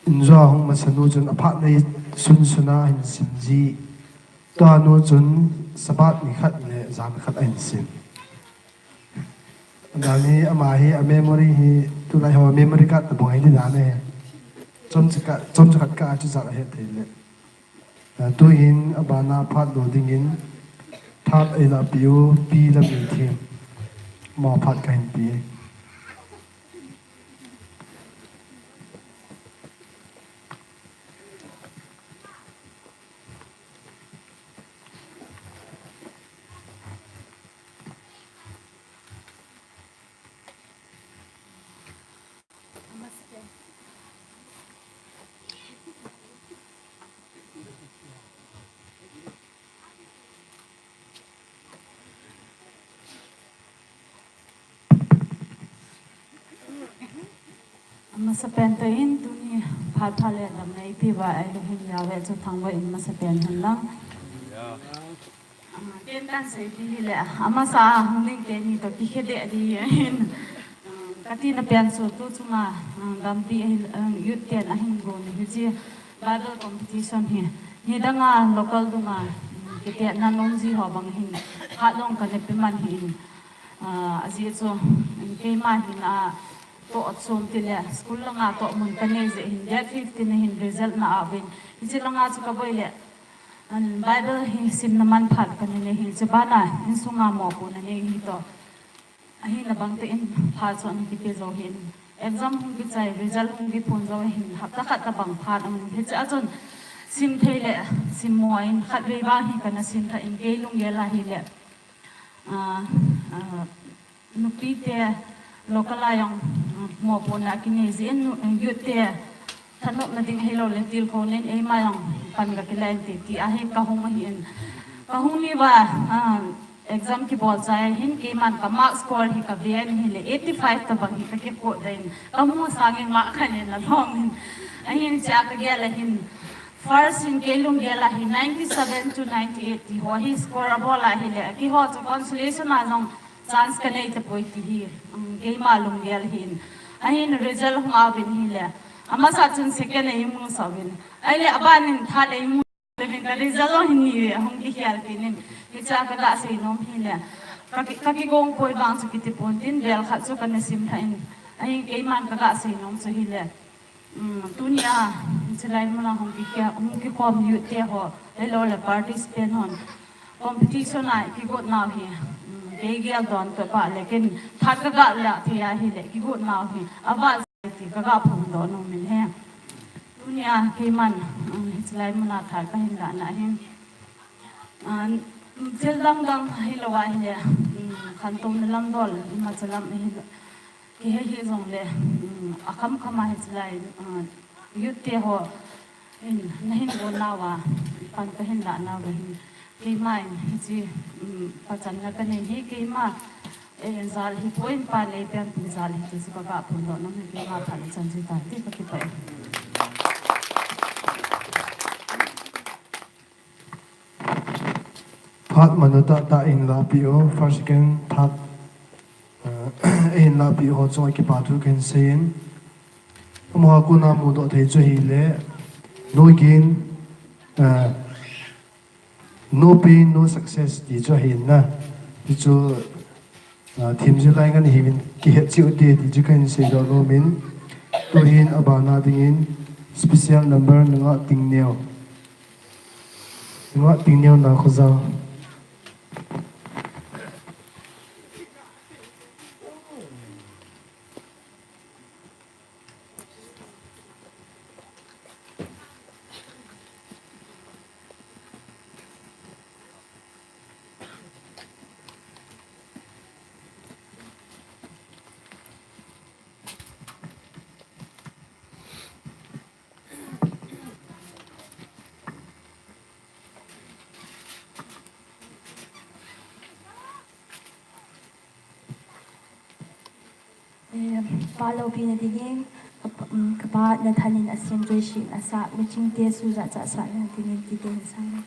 Injo a hung masa nu chun aphat nei sun sun a hin sim ji. Tua nu chun Sabbath ni khat le jan khat ahin sim. Dan hi ama hi a memory hi tulai ho memory card tabang hi dan e. Chomcha khat, chomcha khat kah a chu jat ahet thei le. Ah, tuhin abana phat doh dingin thap eilahpeh u Pi Lamminthim. Ama phat kahin pe. Amasapen tah in tuni phat pha le damna eipeh uva eilunghem jal uva chu thangvah in masapen hen lang. Ah, ken kahin sei ding hile, amasa a hung ding teni toh kikhe deh ding ahin. Ah, katina pen chu tu chunga, ah, Gambih ahi, ah, youth ten ahin gon hiche Bible competition hi. Nidanga local dunga, ah, kitetna nomji ho bang hin. Khatlong kana pe man ahin. Ah, ajeh chu, keima hin a, toh chom tile, school langa toh mun kanei jeh hin, date fifteen a hin result na auvin. Hiche langa chu kaboi le, Bible hi simna man phat kana nei hi, chubana insunga mopohna nei hi toh. Ahina bang te in phat chu ana kipe jou hin. Exam hung kichai, result hung kiphon jou hin, hapta khat tabang phat aum. Hiche a chun sim thei le sim mo in khatvei vang hi kana sim tha in kei lunggel a hile. Ah, ah, Nupite local a jong, mm, mopohna kinei jeh in nu-, youth te thanopna ding hilou le tilkhou nen eima jong pan ga kilai inte ti ahi kahung ahin. Kahung ni va, ah, exam kibol chai hin keiman ka mark score hi kave in hile eighty five tabang hi ka kikot dan kamu sangin mark khat in alhong in. Ahin chea kagel a hin first in kei lunggel a hi ninety seven to ninety eight ti ho hi score abol a hile kiho chu consolation a jong chance kanei tapoi ti hi, um, keima lunggel hin. Ahin result hung auvin hile. Amasa chun second eimu sauvin. Ahile aban in third eimu sauvin ka result jong hin ni ve hung kikhel kit in. Hichea kaga seinom hile. Ka ki, ka kigong poi vang chu kiti pon tin vel khat chu kana sim tha in. Ahin keiman kaga seinom chu hile. Um, tunia, chulai muna hung kikhel, hung kikhom youth te ho, ahilou le participant hon. Competition a kigot nau hi, um, kei gel don toh pa le ken, third kaga la thei a hile, kigot nau hi, ava ti kaga phongdoh nom in ahi. Tunia, keiman, um, chulai muna third kahin la na hin. Ah, thil dang dang hilou a hile, um, khantouna lam dol, ima chalam hile. Kihei hih jongle, um, akham kham a hiche lai, uh, youth te ho, in, nahin gon nauva, pan kahin lah nauva hin, keima in, hiche, um, pachanna kanei hi, keima, eh, jal hi poi in pan eipen pi jal hi, ti chu kaga phongdoh nom hi, keima phat chan chu ta, ti kakipah e. Phat manu tahtah in lahpeh u, first, second, third, eh, in lahpeh u ho chunga kipa thu kahin seiyin. Amaho a kona mudoh thei chu ahile, no gain, eh, no pain, no success ti chu ahin na. Ti chu Ah, themjil lai ngen hiuvin kihet cheh u hite ti chu kahin seidoh nom in, tuhin abana dingin special number Nungah Tingneo. Nungah Tingneo Nakhojang. Eh, pa loupina dingin, ka pa, um, ka pa Nathan in asem joishi in asah, miching te suja cha sahna dingin ti te in sang.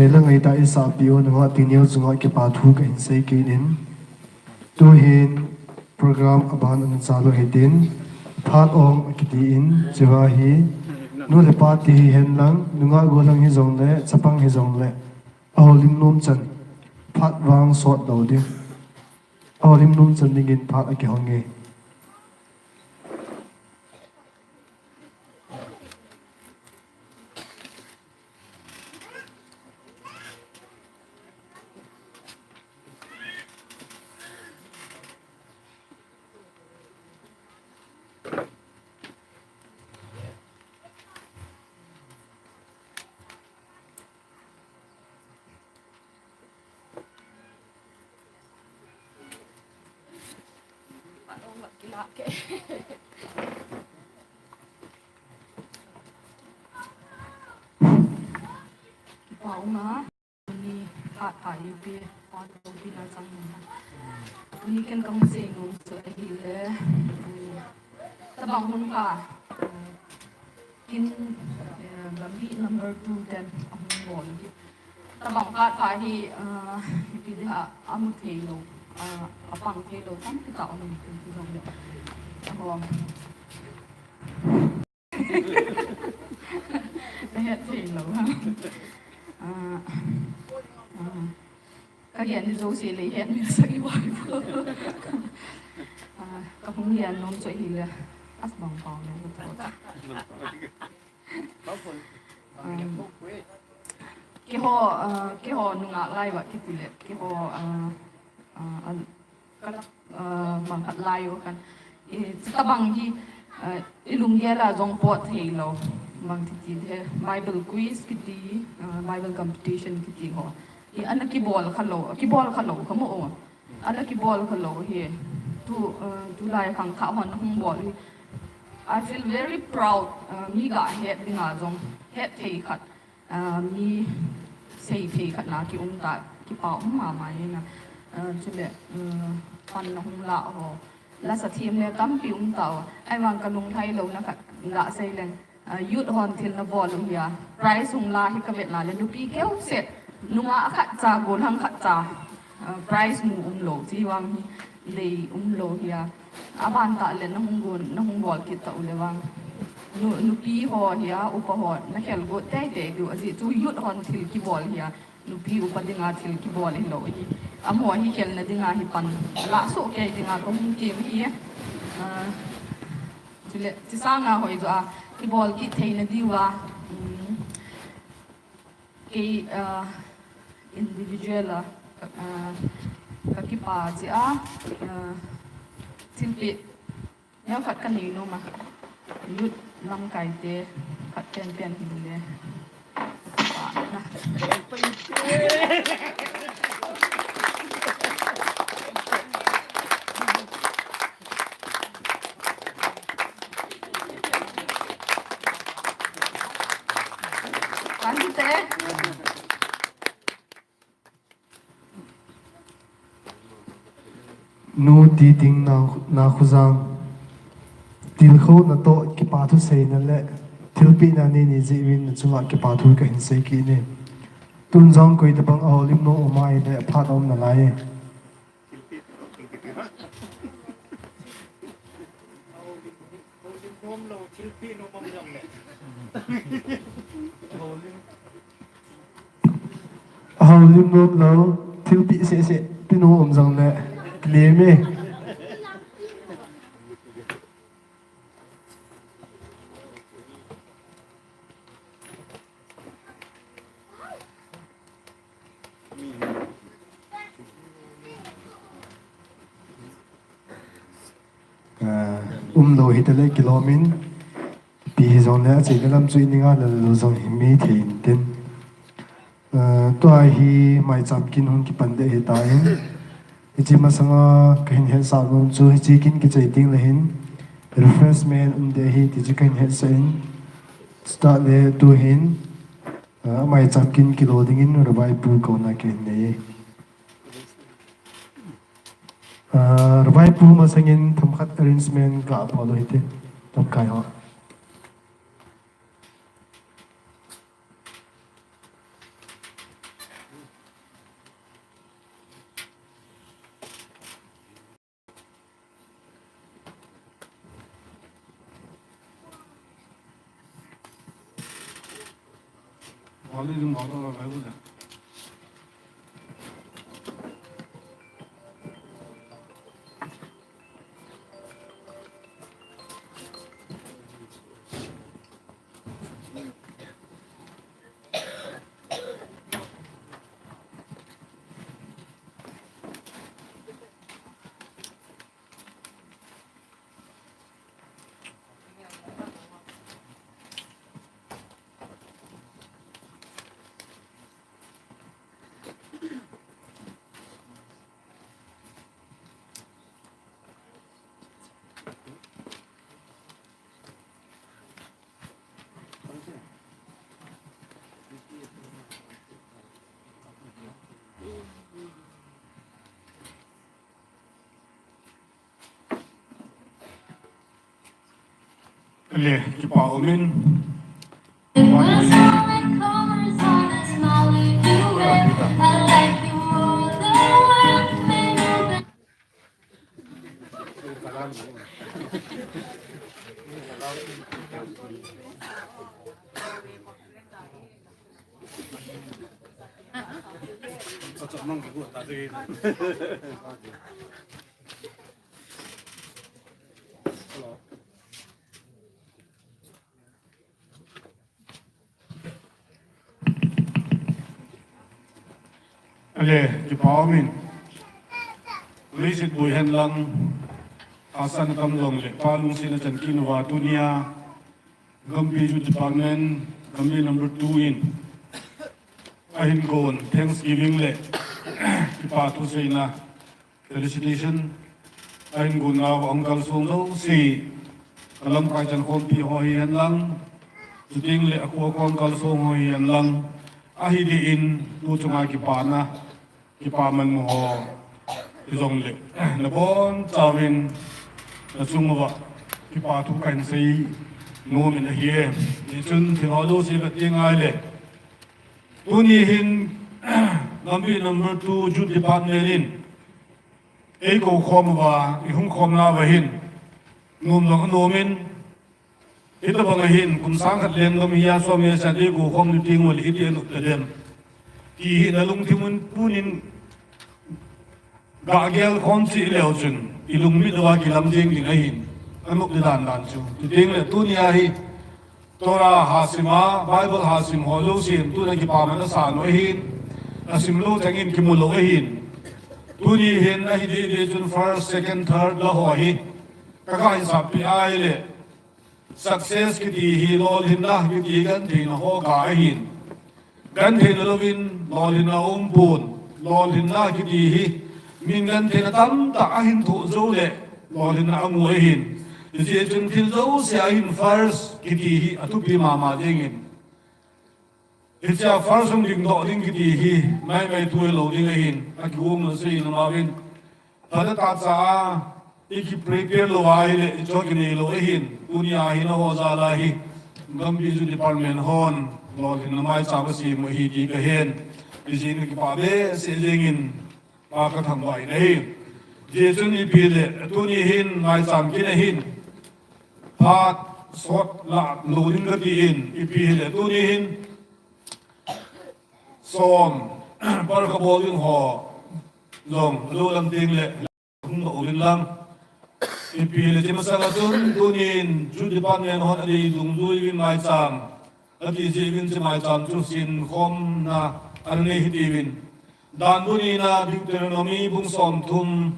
Ngai le ngai tah a eisahpi u nungah tineu chunga kipa thu kahin sei kit in. Tuhin program aban ana chal u hitin, phat ong akiti in, chua hi nu le pa ti hihen lang, nungah gollhang hijongle, chapang hijongle, aholim nom chan, phat vang sot lou ding. Aholim nom chan dingin phat akihong e. Kipa um a, ni phat pha ipi, phat ipi na chang ni. Ni ken kahung sei nom chu ahile, um, tabang hun pha, um, kin, eh, Gambih number two ten ahung bol hi. Tabang phat pha hi, ah, ipi dia, amu thei lou, ah, apang thei lou tampi tah um in, ipi jong le. Aho. Kahet thei lou. Ah, ah. Kagen ni jouse le het min sagi wai. Ah, kahung gen nom chu ahile. As bang pau le to. Um, keiho, uh, keiho nungah lai va kiti le, keiho, uh, uh, al-, kala, uh, bang khat lai u khan. I, chutabang hi, uh, i lunggel a jong pot thei lou. Bang titi the, Bible quiz kiti, uh, Bible competition kiti ho. I ana kibol kha lou, kibol kha lou, kamo o. Ana kibol kha lou hi. Tu, uh, tulai khangthah hon hung bol hi. I feel very proud, uh, mi ga het dinga jong, het thei khat, uh, mi sei thei khat na kium ta, kipa um mama hi na. Uh, chule, uh, pan na hung la ho. La sa thim le tampi um ta o. Ahivang ka lunglhai louna khat ga sei leng. Ah, youth hon thil na bol u hi a, prize hung la hi ka vet na le, nupi keu set, nungah khat cha, gollhang khat cha, ah, prize mu um lou, chi vang hi, dei um lou hi a. Aban tah le na hung gon, na hung bol kit ta u le vang. Nu, nupi ho hi a, upa ho, na khel got teitei diu, ajeh chu youth hon thil kibol hi a, nupi upa dinga thil kibol hi lou hi. Amaho hi khelna dinga hi pan, la soh kei dinga ka hung tem hi. Ah, Chule, chi sanga hoi jo a, kibol kit theina diu a, um, kei, uh, individual a, uh, ka kipa chi a, uh, thilpeh, neo khat ka nei nom a, youth lamkai te, khat pen pen hi le. Nu Titing Na, Nakhojang, tilkhouna toh kipa thu seina le thilpehna nei nei jeh uvin na chunga kipa thu kahin sei kit e. Tun jong koi tabang aholim nom um ahile phat aum nalai e. Aholim nom lou, thilpeh seh seh, pi nom um jong le, kilem e. Ah, um lou hita le kilom in, pi hi jong le, acheina lam chu i ning a la lou jong hi mi thei in tin. Ah, tua hi maicham kin hung kipan ding ahi tan. Hiche masanga kahin hetsah nom chu hiche kin kichai ding le hin refreshment um ding ahi ti chu kahin hetsah in. Start le tu hin, ah, maicham kin kilo ding in Revival Pu kouna kahin nei. Ah, Revival Pu masang in themkhat arrangement kabol u hite. Lamkai ho. Le, kipa umin. Ale, kipa umin. Leiset boi hen lang, asan kam jong le, pa lungsetna chan kit uva tunia, Gambih Youth Department, Gambih number two in, ahin gon, Thanksgiving le, kipa thuseina, felicitation, ahin gon nau a hung kalsong jouse, ka lamkai chankhompi ho hi hen lang, chuteng le akhu akhu hung kalsong ho hi hen lang, ahi dih in, tu chunga kipana, kipa manmu ho, hi jong le, nabonchauvin, nachung uva, kipa thu kahin sei, nom in ahi e, hichun thil ho jouse vet ding ahile, tuni hin, Gambih number two Youth Department in, eikou khom uva, ihung khom nauva hin, nom jong anom in, hitobang a hin, kum sang khat lenggam hi a som hi a san eikou khom ding ule, iti anop tadem. Ti hi nalungthim un pun in, gah gel khom cheh leu chun, ilungmit uva kilam jeng ding ahin, anop ding dan dan chu. Chuteng le tunia hi, Torah hasim a, Bible hasim ho jousen, tuna kipaman asan u ahin, asim lou changin kimu lou ahin. Tuni hin ahi dih dih chun first, second, third la ho hi, ka, kahin sappeh ahile, success kiti hi lolhinna kiti gentheina ho kah ahin. Gentheina louvin lolhinna aumpon, lolhinna kiti hi min gentheina tamtah ahin thoh jou le lolhinna amu ahin. Hijeh chun thil jouse a hin first kiti hi athupi mama jengin. Hichea first hung dingdoh ding kiti hi maimai thu hilou ding ahin, akigong na sei na mauvin. Phatah tah cha a, iki prepare lou ahile, icho kinei lou ahin, tunia hi naho jal a hi, Gambih Youth Department hon, lolhinna maicham asem u ahi ti kahen, hijeh in kipa behseh jengin, pa kathangvah in ahi. Hijeh chun ipi le, tuni hin maicham kit ahin, phat sot lah lou ding kati in, ipi hile tuni hin, som, par kabol ding ho, jong, lou lam ding le, hung doh uvin lang. Ipi le chi masang a chun, tunin, Youth Department hon adei dungjuiyin maicham, ati jeh uvin chi maicham chu sinkhomna anei hitiuvin. Dan bu nina Deuteronomy bung somthum,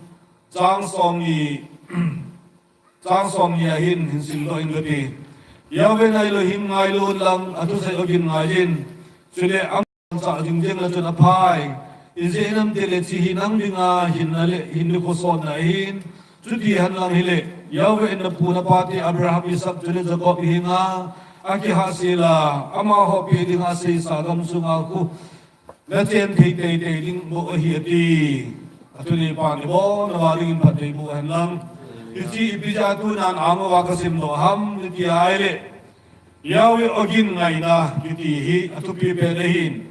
chang somni, chang somni a hin, hin simdoh in kati. Yahweh na Elohim ngailun lang, athusei ogin ngaiyin. Chule, Chah jing jeng le chun aphai. Ijeh inem itile hiche hi nang dinga hinna le, hin nikho sotna ahin. Chuti henlang hile, Yahweh in napu napate Abraham, Isaac chule Jacob henga akihahsel a, amaho peh dinga aseisa gamsunga khu nachen thei teitei ding bou ahi ati. Atuni pan ibon uva dingin phatthei boh henlang. Hiche ipi jeh a tunan ama uva kasimdoh ham iti ahile, Yahweh ogin ngaina kiti hi athupi pen ahin.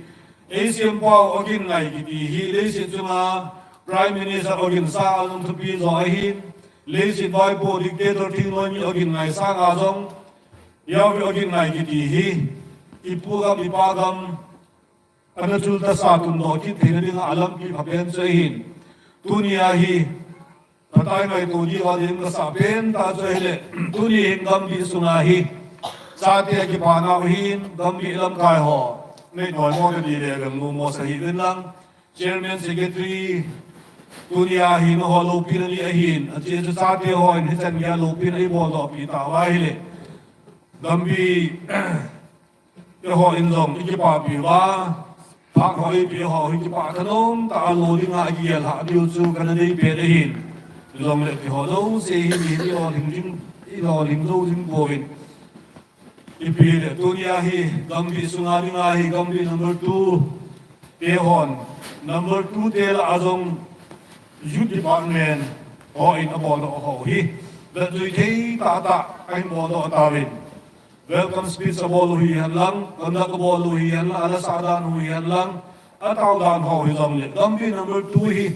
Eisempau ogin ngai kiti hi leiset chunga Prime Minister ogin sanga jong thupi jo ahin. Leiset vaipo dictator thingnoi mi ogin ngai sanga jong Yahweh ogin ngai kiti hi ipu gam, ipa gam, Ana chul tasa tundoh kit theina dinga alampi phapen chu ahin. Tunia hi phatai ngaito diuva ding kasah pen tah chu ahile, tuni hin gambih sunga hi chate akipanau hin gambih lamkai ho nei noi mo kati le veng nu mo sa hih uvin lang, chairman, secretary, tunia hi nangho loupina ni ahin, ache chu chate hon hichan geiya loupina eiboldoh pi tauva ahile, gambih eiho in jong ikipapi uva, phak ho eipeh ho hi kipah thanom tah a lo dinga akigel lhah diu chu kana deipen ahin. Jongle keiho jouse hi mi hi ilolhing ding, ilolhing jou ding pouvin. Ipi hile tunia hi gambih sunga dinga hi gambih number two te hon, number two te lah a jong youth department hon aboldoh ho hi, vetjui thei tahtah ahin boldoh tauvin. Welcome speech abol u hihen lang, conduct abol u hihen lang, ala sah dan u hihen lang, atao dan ho hijongle gambih number two hi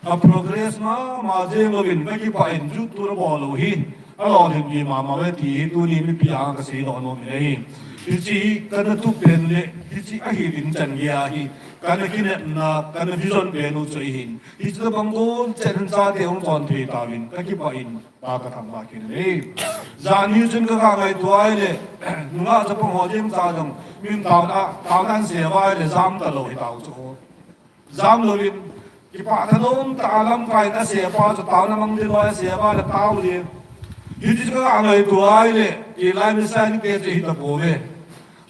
a progress mama jeng uvin kakipah in, youth tour abol u hi alolhing mama uve ti hi tuni mipi a kaseidoh nom in ahi. Hiche hi kana tup pen le hiche ahi ding chan geiya hi kana kinepna, kana vision pen u chu ahin. Hiche tobang gon chet hin chate hung chon thei tauvin kakipah in, Pa kathangvah kit in ahi. Jani chun kagah ngaito ahile, nungah chapang ho jeng cha jong min taona, taona asei uva ahile jam talou hitau chu. Jam louvin, kipah thanom tah a lamkai in asei pa chu taona mang ding loi asei uva le tao ding. Hiche chu kagah ngaito ahile, hilai Messiah nite chu hitapouve.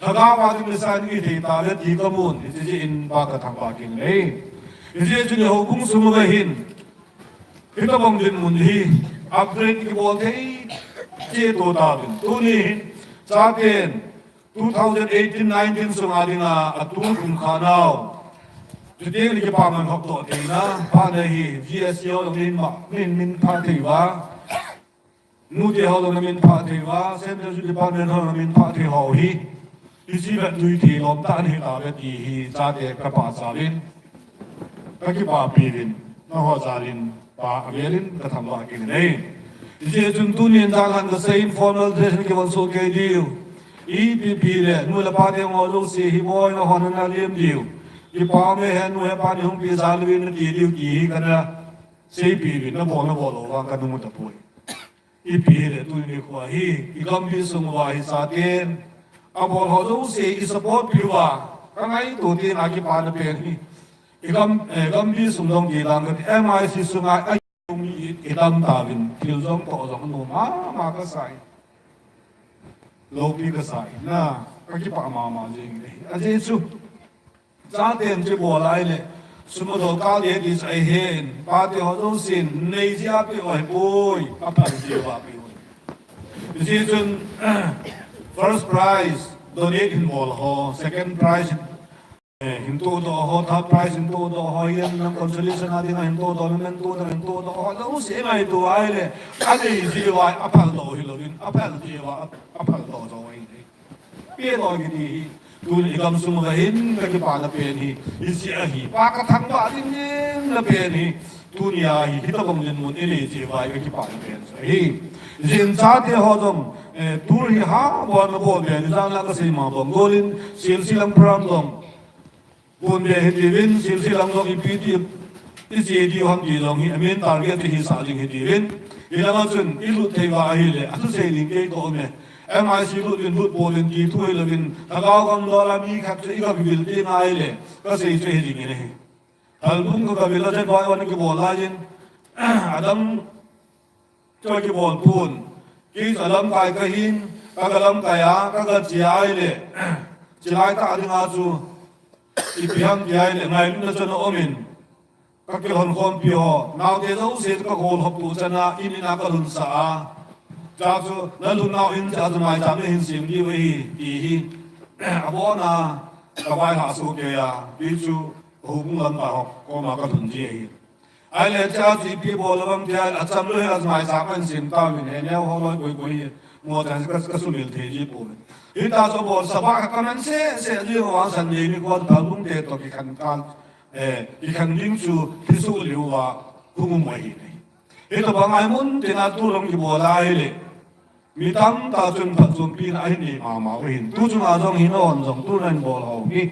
Lhagao a ding Messiah ni hithei tauve ti kamun, hiche jeh in Pa kathangvah kit in ahi. Hiche chun houbung sung uva hin hitobang dinmun hi upgrade kibol thei cheto tauvin. Tuni hin chaten two thousand eighteen nineteen sunga dinga atur khum khanau, chuteng le kipaman hopdoh theina phatna hi G S C ho jong min ma, min, min phah thei uva, nute ho jong namin phah thei uva, Central Youth Department ho namin phah thei ho hi, hiche vetjui thei lom tah ahi tauve ti hi chate kapahcha uvin, kakipapi uvin, nangho jal in Pa avel in kathangvah kit in ahi. Hijeh chun tunin janlhah kasei in formal dress nakivon soh kei diu, ipi ipi le nu le pa te ho jouse hi boina hon nalem diu, kipa ume, henu hepa neihung peh jal uvin nati diu ti hi kana seipi uvin, nabol nabol lou vang kanung tapoi. Ipi hile tuni nikho hi igambih sung uva hi chaten abol ho jouse isupport pi uva kangaito teng a kipana pen hi. Igam, eh, gambih sung jong kidang kati, M I C sunga a i, idam tauvin, thil jong toh jong anom mama kasai. Loupi kasai na, kakipah mama jeng e. Ajeh chu chaten chu bol ahile, sum adolkal ding ti chu ahin, pate ho jousen nei jeh a peh u ahipoi, aphal jeh uva peh u ahi. Hijeh chun first prize donate hin bol ho, second prize hin, eh, hin tohdoh ho, third prize hin tohdoh ho, hihen lang consolation a dinga hin tohdoh, memento dang hin tohdoh ho jouse ngaito ahile, anei jeh uva aphaldoh hilouvin, aphal jeh uva aphaldoh jou ahi. Peh loi kiti hi, tun igamsung uva hin kakipana pen hi, hiche ahi, Pa kathangvah ding ding na pen hi, tunia hi, hitobang dinmun inei jeh uva kakipana pen chu ahi. Jin chate ho jong, eh, tour hi habol nabol pen, janlhah kasei ma bang golin, Silsi lang program jong Pon be hitiuvin, Silsi lang jong ipi ti, iche diu ham ti jong hi, a main target hi sah ding hitiuvin. Hilanga chun, ilut thei uva ahile, athusei ding kei ka um e. M I C lut in, lut pon in ti thu hilouvin, lhagao gam dola mi khat chu iga vil ding ahile, kasei chu hiding in ahi. Halbum ka, ka vil a jet vai on kibol lai in, adam Choi kibol pon. Kei chu alamkai kahin, kaga lamkai a, kaga che ahile, chilai tah dinga chu, ipi ham ti ahile, ngailutna chun aumin, kakilhon khompi ho, naote jouse chu kakhol hop tu chana, in in a kalhunsah a. Chua chu, nalhun nau in chua chu maicham nahin sem diu ahi, ti hi. Abona, kavaihah soh kei a, ti chu, houbung lamkai ho koma kalhun ji ahi. Ahile chua chu ipi bol uvem ti ahile, achamlou hi amaicham kahin sem tauvin, he neo ho loi koi koi hi, mo chan ka, kasumil thei ji pouvin. Hitia chu bol sah a ka, kaman seh seh ji ho a, Sunday nikho Halbum te toh kikhen kal, eh, kikhen ding chu thisuh lheh uva hung um ahi. Hitobang a hi mun tina tour hung kibol ahile, mi tamtah chun phatchompi na ahin nei mama u ahin. Tu chunga jong hi nahon jong tour nahin bol ho hi.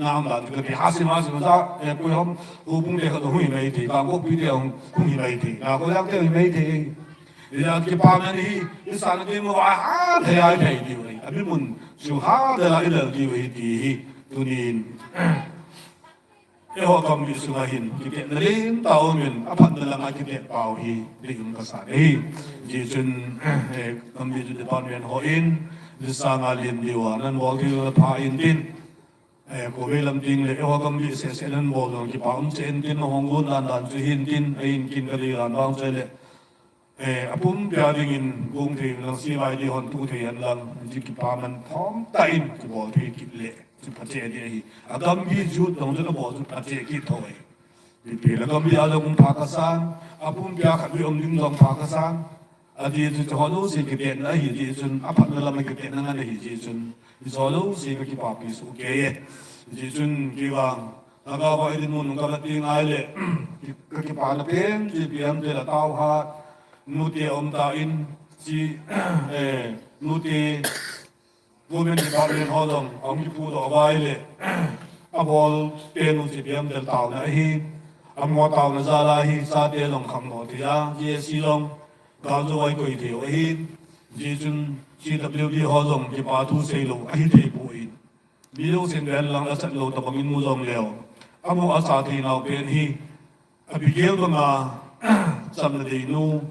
na um dan chu kati. Hasim, hasim, ja, eh, Puihom, Houbung te khat hung hi mai thei, Kangpokpi te hung, hung hi mai thei, na Khojaw te hung hi mai thei. Ijeh a kipaman hi, i sana ding uva ha thei a i thei diu ahi. Abi mun chu ha de la i lel diu ahi ti hi, tunin. Eiho gambih sunga hin, kitetna len tah um in, aphatna langa kitet pau hi, deium kasa ahi. Hijeh chun, eh, gambih chu department ho in, lisanga len diuva, nan bol thei u pha intin. Eh, khovei lam ding le, eiho gambih sese nan bol jong kipa um cheh intin, nahung gon dan dan chu hintin, ahin kin ka dei dan vang chu le. Eh, apumpi a dingin gong thei lang C Y D hon tu thei hen lang, hiche kipaman thom tah in kibol thei kit le, chu phache ding ahi. A gambih jut dong chu nabol chu phache kit thou ahi. Ipi le gambih a jong um pha kasan, apumpi a khatvei um ding jong pha kasan. Ajeh chu hiche ho jouse kitetna ahi jeh chun, aphatna lama kitetna ngen ahi jeh chun, hiche ho jouse ka kipapi soh kei e. Hijeh chun kei vang, lhagao a i dinmun nung ka vet ding ahile, ka kipana pen chu ipi ham itile tao hat, nute aum tan, chi, eh, nute, Women Department ho jong ahung kipudoh uva ahile, abol penu chu ipi ham itile taona ahi, amaho taona jal a hi chate jong khangdoh thei a, G S C jong galjou a ikoi thei u ahin, hijeh chun C W D ho jong kipa thu seilou ahithei poi. Mi jousen ven lang asat lou tobang in mu jongleu, amaho asa theinau pen hi, Abigail banga, chamna deinu,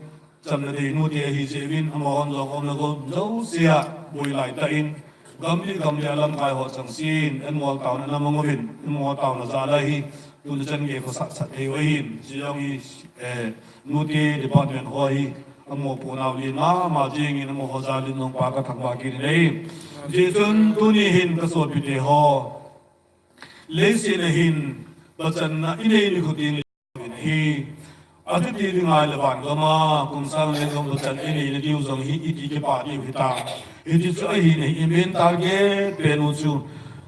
chamna deinu te ahi jeh uvin, amahon jong umna gou jouse a boi laitah in, gam le gam le alamkai ho chengse in, amaho taona ana mang uvin, amaho taona jal a hi, tuni chan gei khosah sah thei u ahin, chujong hi, eh, nute department ho hi, amopohnau len mama jengin, amaho jal in jong Pa kathangvah kit in ahi. Hijeh chun tuni hin kasopite ho, leiset a hin pachatna inei nikho teng le ahi. Achuti ding ahile van gam a kum sang lenggam pachat inei nadiu jong hi iti kipah diu hita. Hiti chu ahin, ahi, i main target pen u chu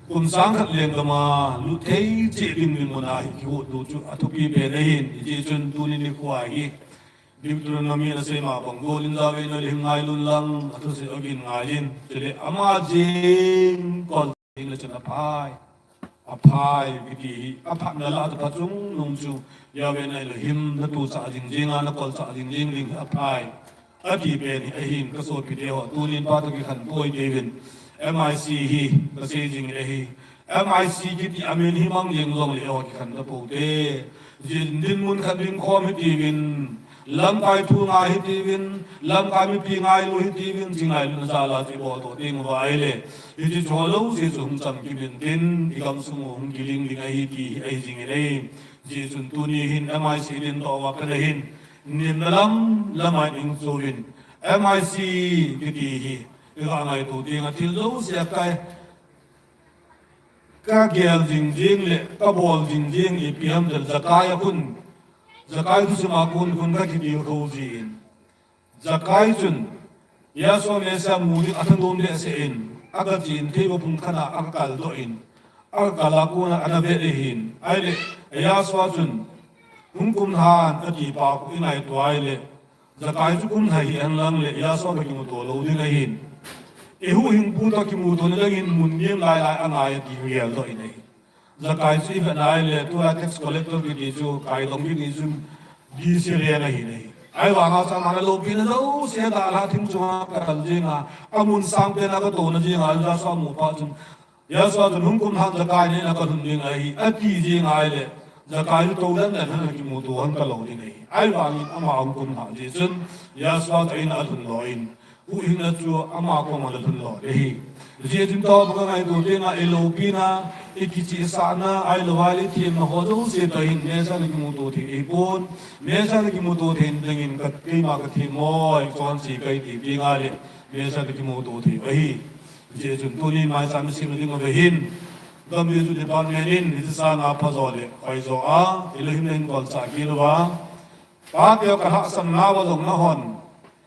kum sang khat lenggam a lut thei cheh ding dinmun a hi kihouto chu athupi pen ahin. Hijeh chun tuni nikho a hi Deuteronomy in asei ma bang, gol in, Jahwe in nahin ngailun lang, athusei ogin ngai in. Chule ama jeng kol ding le chun aphai. Aphai kiti hi, aphatna lah a chu phachungnung chu, Jahwe na Elohim, natohsah jing jing a, nakolsah jing jing ding hi aphai, ati pen hi ahin, kasopite ho, tunin Pa toh kikhen poi tiuvin, M I C hi kasei jing ahi. M I C kiti amin hi mang jeng jongle eiho kikhen tapou te. Jin dinmun khat ding khom hitiuvin, lamkai thu ngai hitiuvin, lamkai mipi ngailu hitiuvin, chi ngailuna jal a chu ibol toh ding uva ahile, hiche chu lou jouse chu hung chamkim intin, igamsung u hung kiling ding ahi ti hi ahi jing in ahi. Hijeh chun tuni hin M I C din toh uva kana hin, nimna lam lam a i-ing chu uvin, M I C kiti hi iga ngaito ding a thil jouse a kai, kagel jing jing le kabol jing jing ipi ham itile Zakai a khun, Zakai thusim a kon khun kakitilkhou jin. Zakai chun Yahshua Messiah mu ding athanom behseh in, agache in theiva phung khat a agakaldoh in, agakal a kona ana vet ahin. Ahile Yahshua chun, hung kumlhan ati pa khu ingaito ahile, Zakai chu kumlha hihen lang le Yahshua toh kimuto lou ding ahin. Eihuhhingpu toh kimutona dingin mun nem lai lai angai ati geldoh in ahi. Zakai chu ivet na ahile, tulai tax collector kiti chu, kaidong kiti chu, D C rank ahin ahi. Ahivanga chu aman aloupina jouse dalha thing chunga akal jing a, amun sangpen a katouna jing a, Yahshua amu phat chun, Yahshua chun hung kumlhan Zakai, nei in a kalhun ding ahi, ati jing ahile, Zakai chu toudan dan hon kimuto hon talou ding ahi. Ahivangin ama hung kumlha jeh chun, Yahshua toh in alhun lou in, huhhingna chu ama koma alhun lou ding ahi. Hijeh chun tua pa kangaito tenga iloupina, ikichehsahna, ahilou le ithemna ho jouse toh hin, Messiah na kimuto thei ahipon, Messiah na kimuto thei dingin ka, keima kathem moi, chonse kahi ti tenga le, Messiah na kimuto thei u ahi. Hijeh chun tunin maicham isimna ding uva hin, Gambih Youth Department in, hiche sanga phajo le hoijo a, Elohim na hin kolchah kit uva, Pate, kalhahsamna uva jong nahon,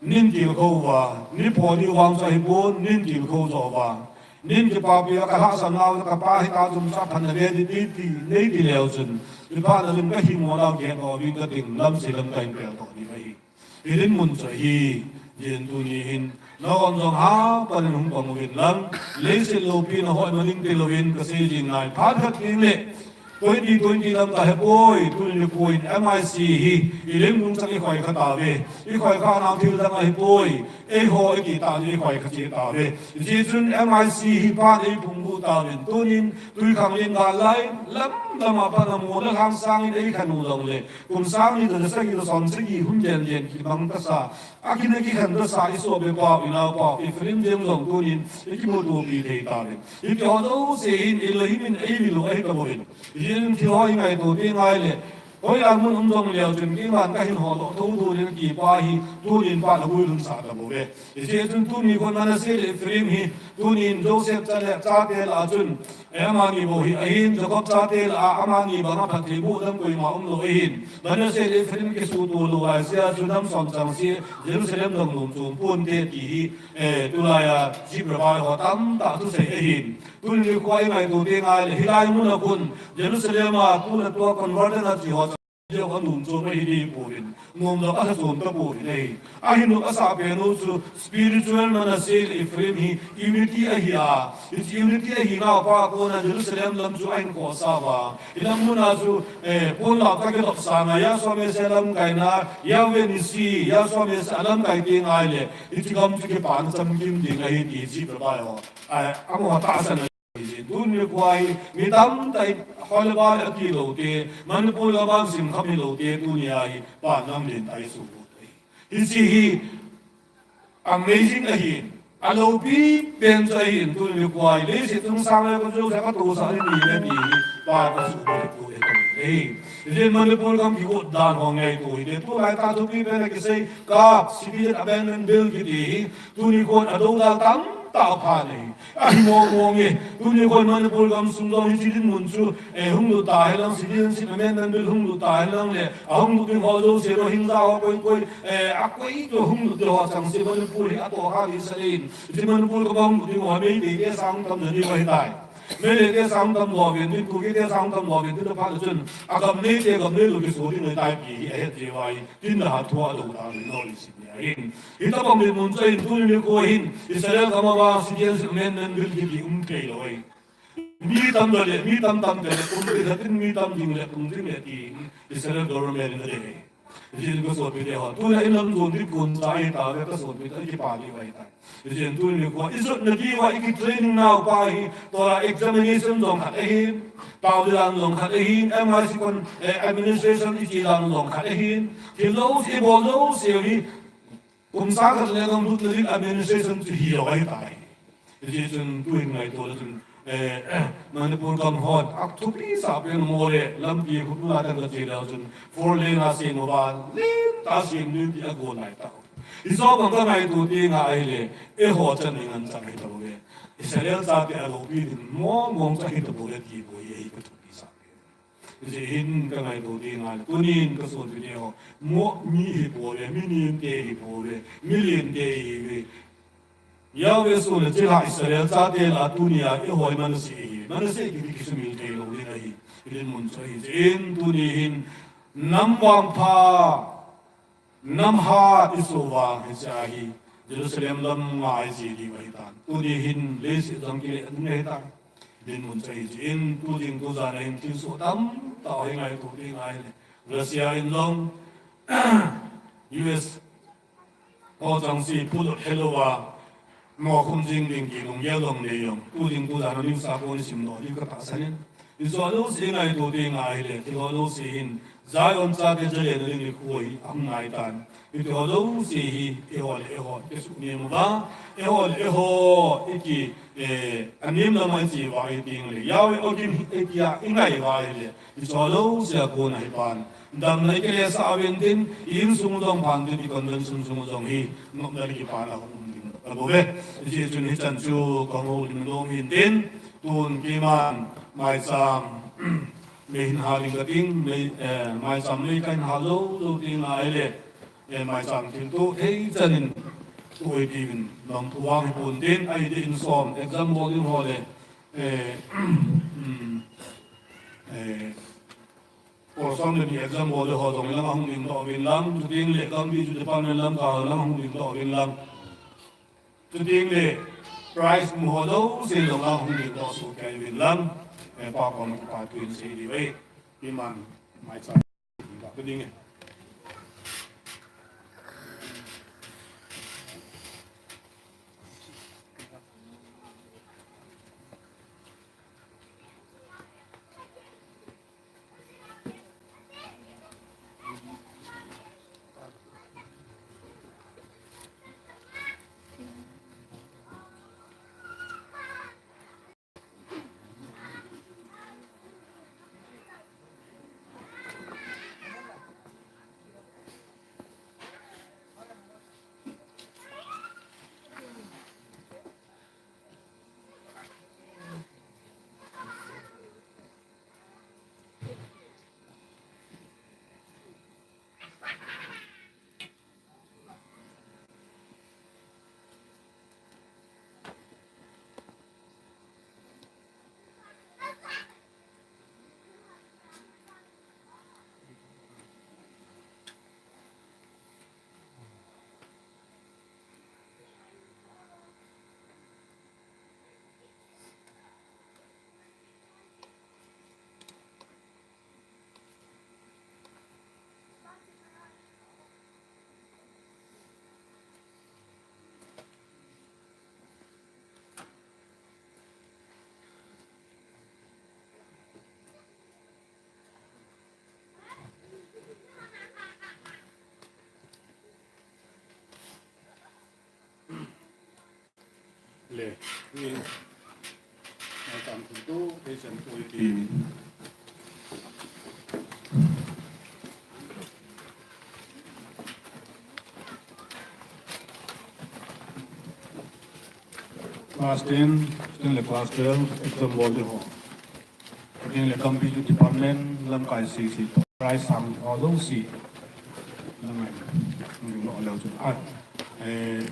nin tilkhou uva, ni pho ni vang chu ahipon, nin tilkhou jo uva, nin kipapi uva, kalhahsamna uva kapa hita chun chu aphatna ve ding ti, ti, nei ti leu chun, kipana chun kahimo nau gel uvin kating, lamse lam kahin pel toh ding ahi. Hidinmun chu ahi, hijeh in tuni hin, nahon jong hapan in hung pang uvin lang, leiset loupina ho imaning tilouvin kasei jing nai, phat khat ding le, twenty twenty lam kahepoi, tuni nikho in M I C hi, ilim nung chang ikhoi kha tauve, ikhoi kha nau thil dang ahipoi, eiho ikitah in ikhoi kha cheh tauve. Hijeh chun M I C hi pan eiphung gu tauvin, tunin, twikhanglen gal lai, lam, lam a pan amu, nalhang sangin eikhen u jongle, kum sang ni le sagi le som sagi hun jen jen kimang tasa, akhin akikhen tasa, isopi pau, inao pau, ifrim jeng jong tunin, ikimutopi thei tauve. Hitiho jouse hin, Elohim in eivil u ahi tabouvin. Hijeh in thil ho ingaito teng ahile, hoilai mun um jongleu chun, keiman kahin hol doh thouthou ding ati pa hi, tunin pan aguilhun sah tabouve. Hijeh chun tuni khun Manasseh le Ephraim hi, tunin Joseph cha le chate lah a chun, amani bou hi ahin, Jacob chate lah a, amani banga phattheiboh dang koima umlou ahin. Manasseh le Ephraim kisuto lou laisea chu nam som chengse, Jerusalem dang lom chom ponte ti hi, eh, tulai a, Hebrew Bible ho tamtah thusei ahin. Tuni nikho a ingaito teng ahile, hilai mun a khun, Jerusalem a, tuna tua conversion a che ho, Jeh a nom chom ahi ding pouvin, nom lou a lha chom ta pouvin ahi. Ahin nom asah pen u chu spiritual Manasseh le Ephraim hi unity ahi a. Hiche unity ahi nau pa kona Jerusalem lam chu ahin khohsah uva. Hilam muna chu, eh, ponlap tah kilop sanga Yahshua Messiah lamkaina, Yahweh Nissi, Yahshua Messiah lamkai teng ahile, hiche gam chu kipana chamkim ding ahi ti jih bep ahi ho. Eh, amaho tahsan Tuni nikho hi mi tamtah in hoilai ati lou te, Manipur gam a sim kham hilou te, tuni a hi pan lam len tai su. Hiche hi amazing ahi, aloupi pen chu ahi, tuni nikho hi leiset chung sang le ko chu sa ka tu sa ni ni le ti hi, pa ka su ko tu e. Ei, jin Manipur gam kigot dan ho ngaito hi te, tulai tah thupi pen a kisei, ka citizen abandon bill kiti hi, tuni kon adou dal tamtah pha nei. Ahi mong mong e. Tuni kon Manipur gam sung jong hiche dinmun chu, eh, hung lut ta hilang, Citizenship Amendment Bill hung lut ta hilang le, ahung lut ding ho jouse Rohingya ho koi koi, eh, akoi to hung lut ding ho chang se Manipur hi atoh kha hi sa le in. Hiche Manipur gam hung lut ding ho Meitei te sang tam na ding ho hitai. Meitei te sang tam lou vin, tin Kuki te sang tam lou vin, tin pha chun, agam nei te gam nei lou kiso ding hitai ti hi ahet jeh uva hi. Tin la ha thua lo ta ni lo ni sin ni ahin. Hitobang dinmun chu ahin tuni nikho hin Israel gam a vang Citizenship Amendment Bill kiti um thei lou ahi. Mi tam le, mi tam tam le, um thei tin mi tam ding le, um ding le ti Israel government in adei. Jin ko sopite ho. Tuni in lam jon di kun sa ahi ta ve ka sopite ahi pa di vai ta. Ijeh inem itile, ijotna diuva ikitraining nauva hi, Torah examination jong khat ahin, Torah jong khat ahin, M I C kon, eh, administration ichi jong khat ahin, thil jouse ibol jouse hi, kum sang khat le jong lutna ding administration chu hilou ahitai. Hijeh chun tuhin ngaito le chun, eh, Manipur gam hon, athupi sah pen mo le, lampi khut ula teng kache le chun, four lane a sem uva, lentah sem ding ti agon lai tah. Hiche bang kangaito ding ahile, eiho chan ding anchang hitauve. Israel chate aloupi ding mong mong cha hitauve ti bou ahi kathupi sah. Hijeh hin kangaito ding ahile, tunin kasonpite ho, mo mi hipouve, mi ninte hipouve, mi lente hiuve. Yahweh soh le chilhah Israel chate lah a tunia eiho hi Manasseh ihi. Manasseh kiti kisumil thei lou ding ahi. Idinmun chu ahi. Hijeh in tuni hin nam vangpha, nam hat isoh uva hiche ahi. Jerusalem lam ngai ji diu ahitan. Tuni hin leiset jong kile ding ahitan. Idinmun chu ahi. Hijeh in tu ding tu jan a hin thilsoh tamtah hi ngaito ding ahile. Russia in jong U S Ho chang si phulut helouva, mo khum jing ding ti lunggel jong nei jong. Tu ding tu jan a news a kon isim doh ding katahsan in. Hiche jouse ngaito ding ahile, hiche jouse hin Zion chate jalen ding nikho hi ahung naitan. Hiche jouse hi, eiho le eiho, kisuhnem uva, eiho le eiho, iti, eh, anem lama iche uva iting le. Yahweh Elohim hi, itia ingai uva ahile. Hiche jouse a kona hi pan. Damna ikilesah uvin tin, i insung jong phan tin, i convention sung jong hi, nopna le kipana hung um ding. Above. Hijeh chun hichan chu kahung houlim nom in tin, tun keiman, maicham, mei hin hal ding kating, mei, eh, maicham mei kahin hal lou, lou ding ahile, eh, maicham thilto, thei chan in, tu ei pi vin, nong tu vang hi pon tin, ahi deh in som, exam bol ding ho le, eh, mm, eh, Kol som le ni exam bol le ho jong lang ahung lim doh uvin lang, chuteng le gam biju department lam kah ho lang ahung lim doh uvin lang. Chuteng le prize mu ho jouse jong lang ahung lim doh soh kei uvin lang. Eh, Pa koma kipa thu in sei diu ahi. Keiman, maicham. Ka ding e. Le, ni, na tam tu tu, kei chan tu ti. Class ten, student le class twelve, exam bol di ho. Student le computer department, lamkai C C to. Prize sang ho jouse. Lamkai, lo leo chu. Ah, eh,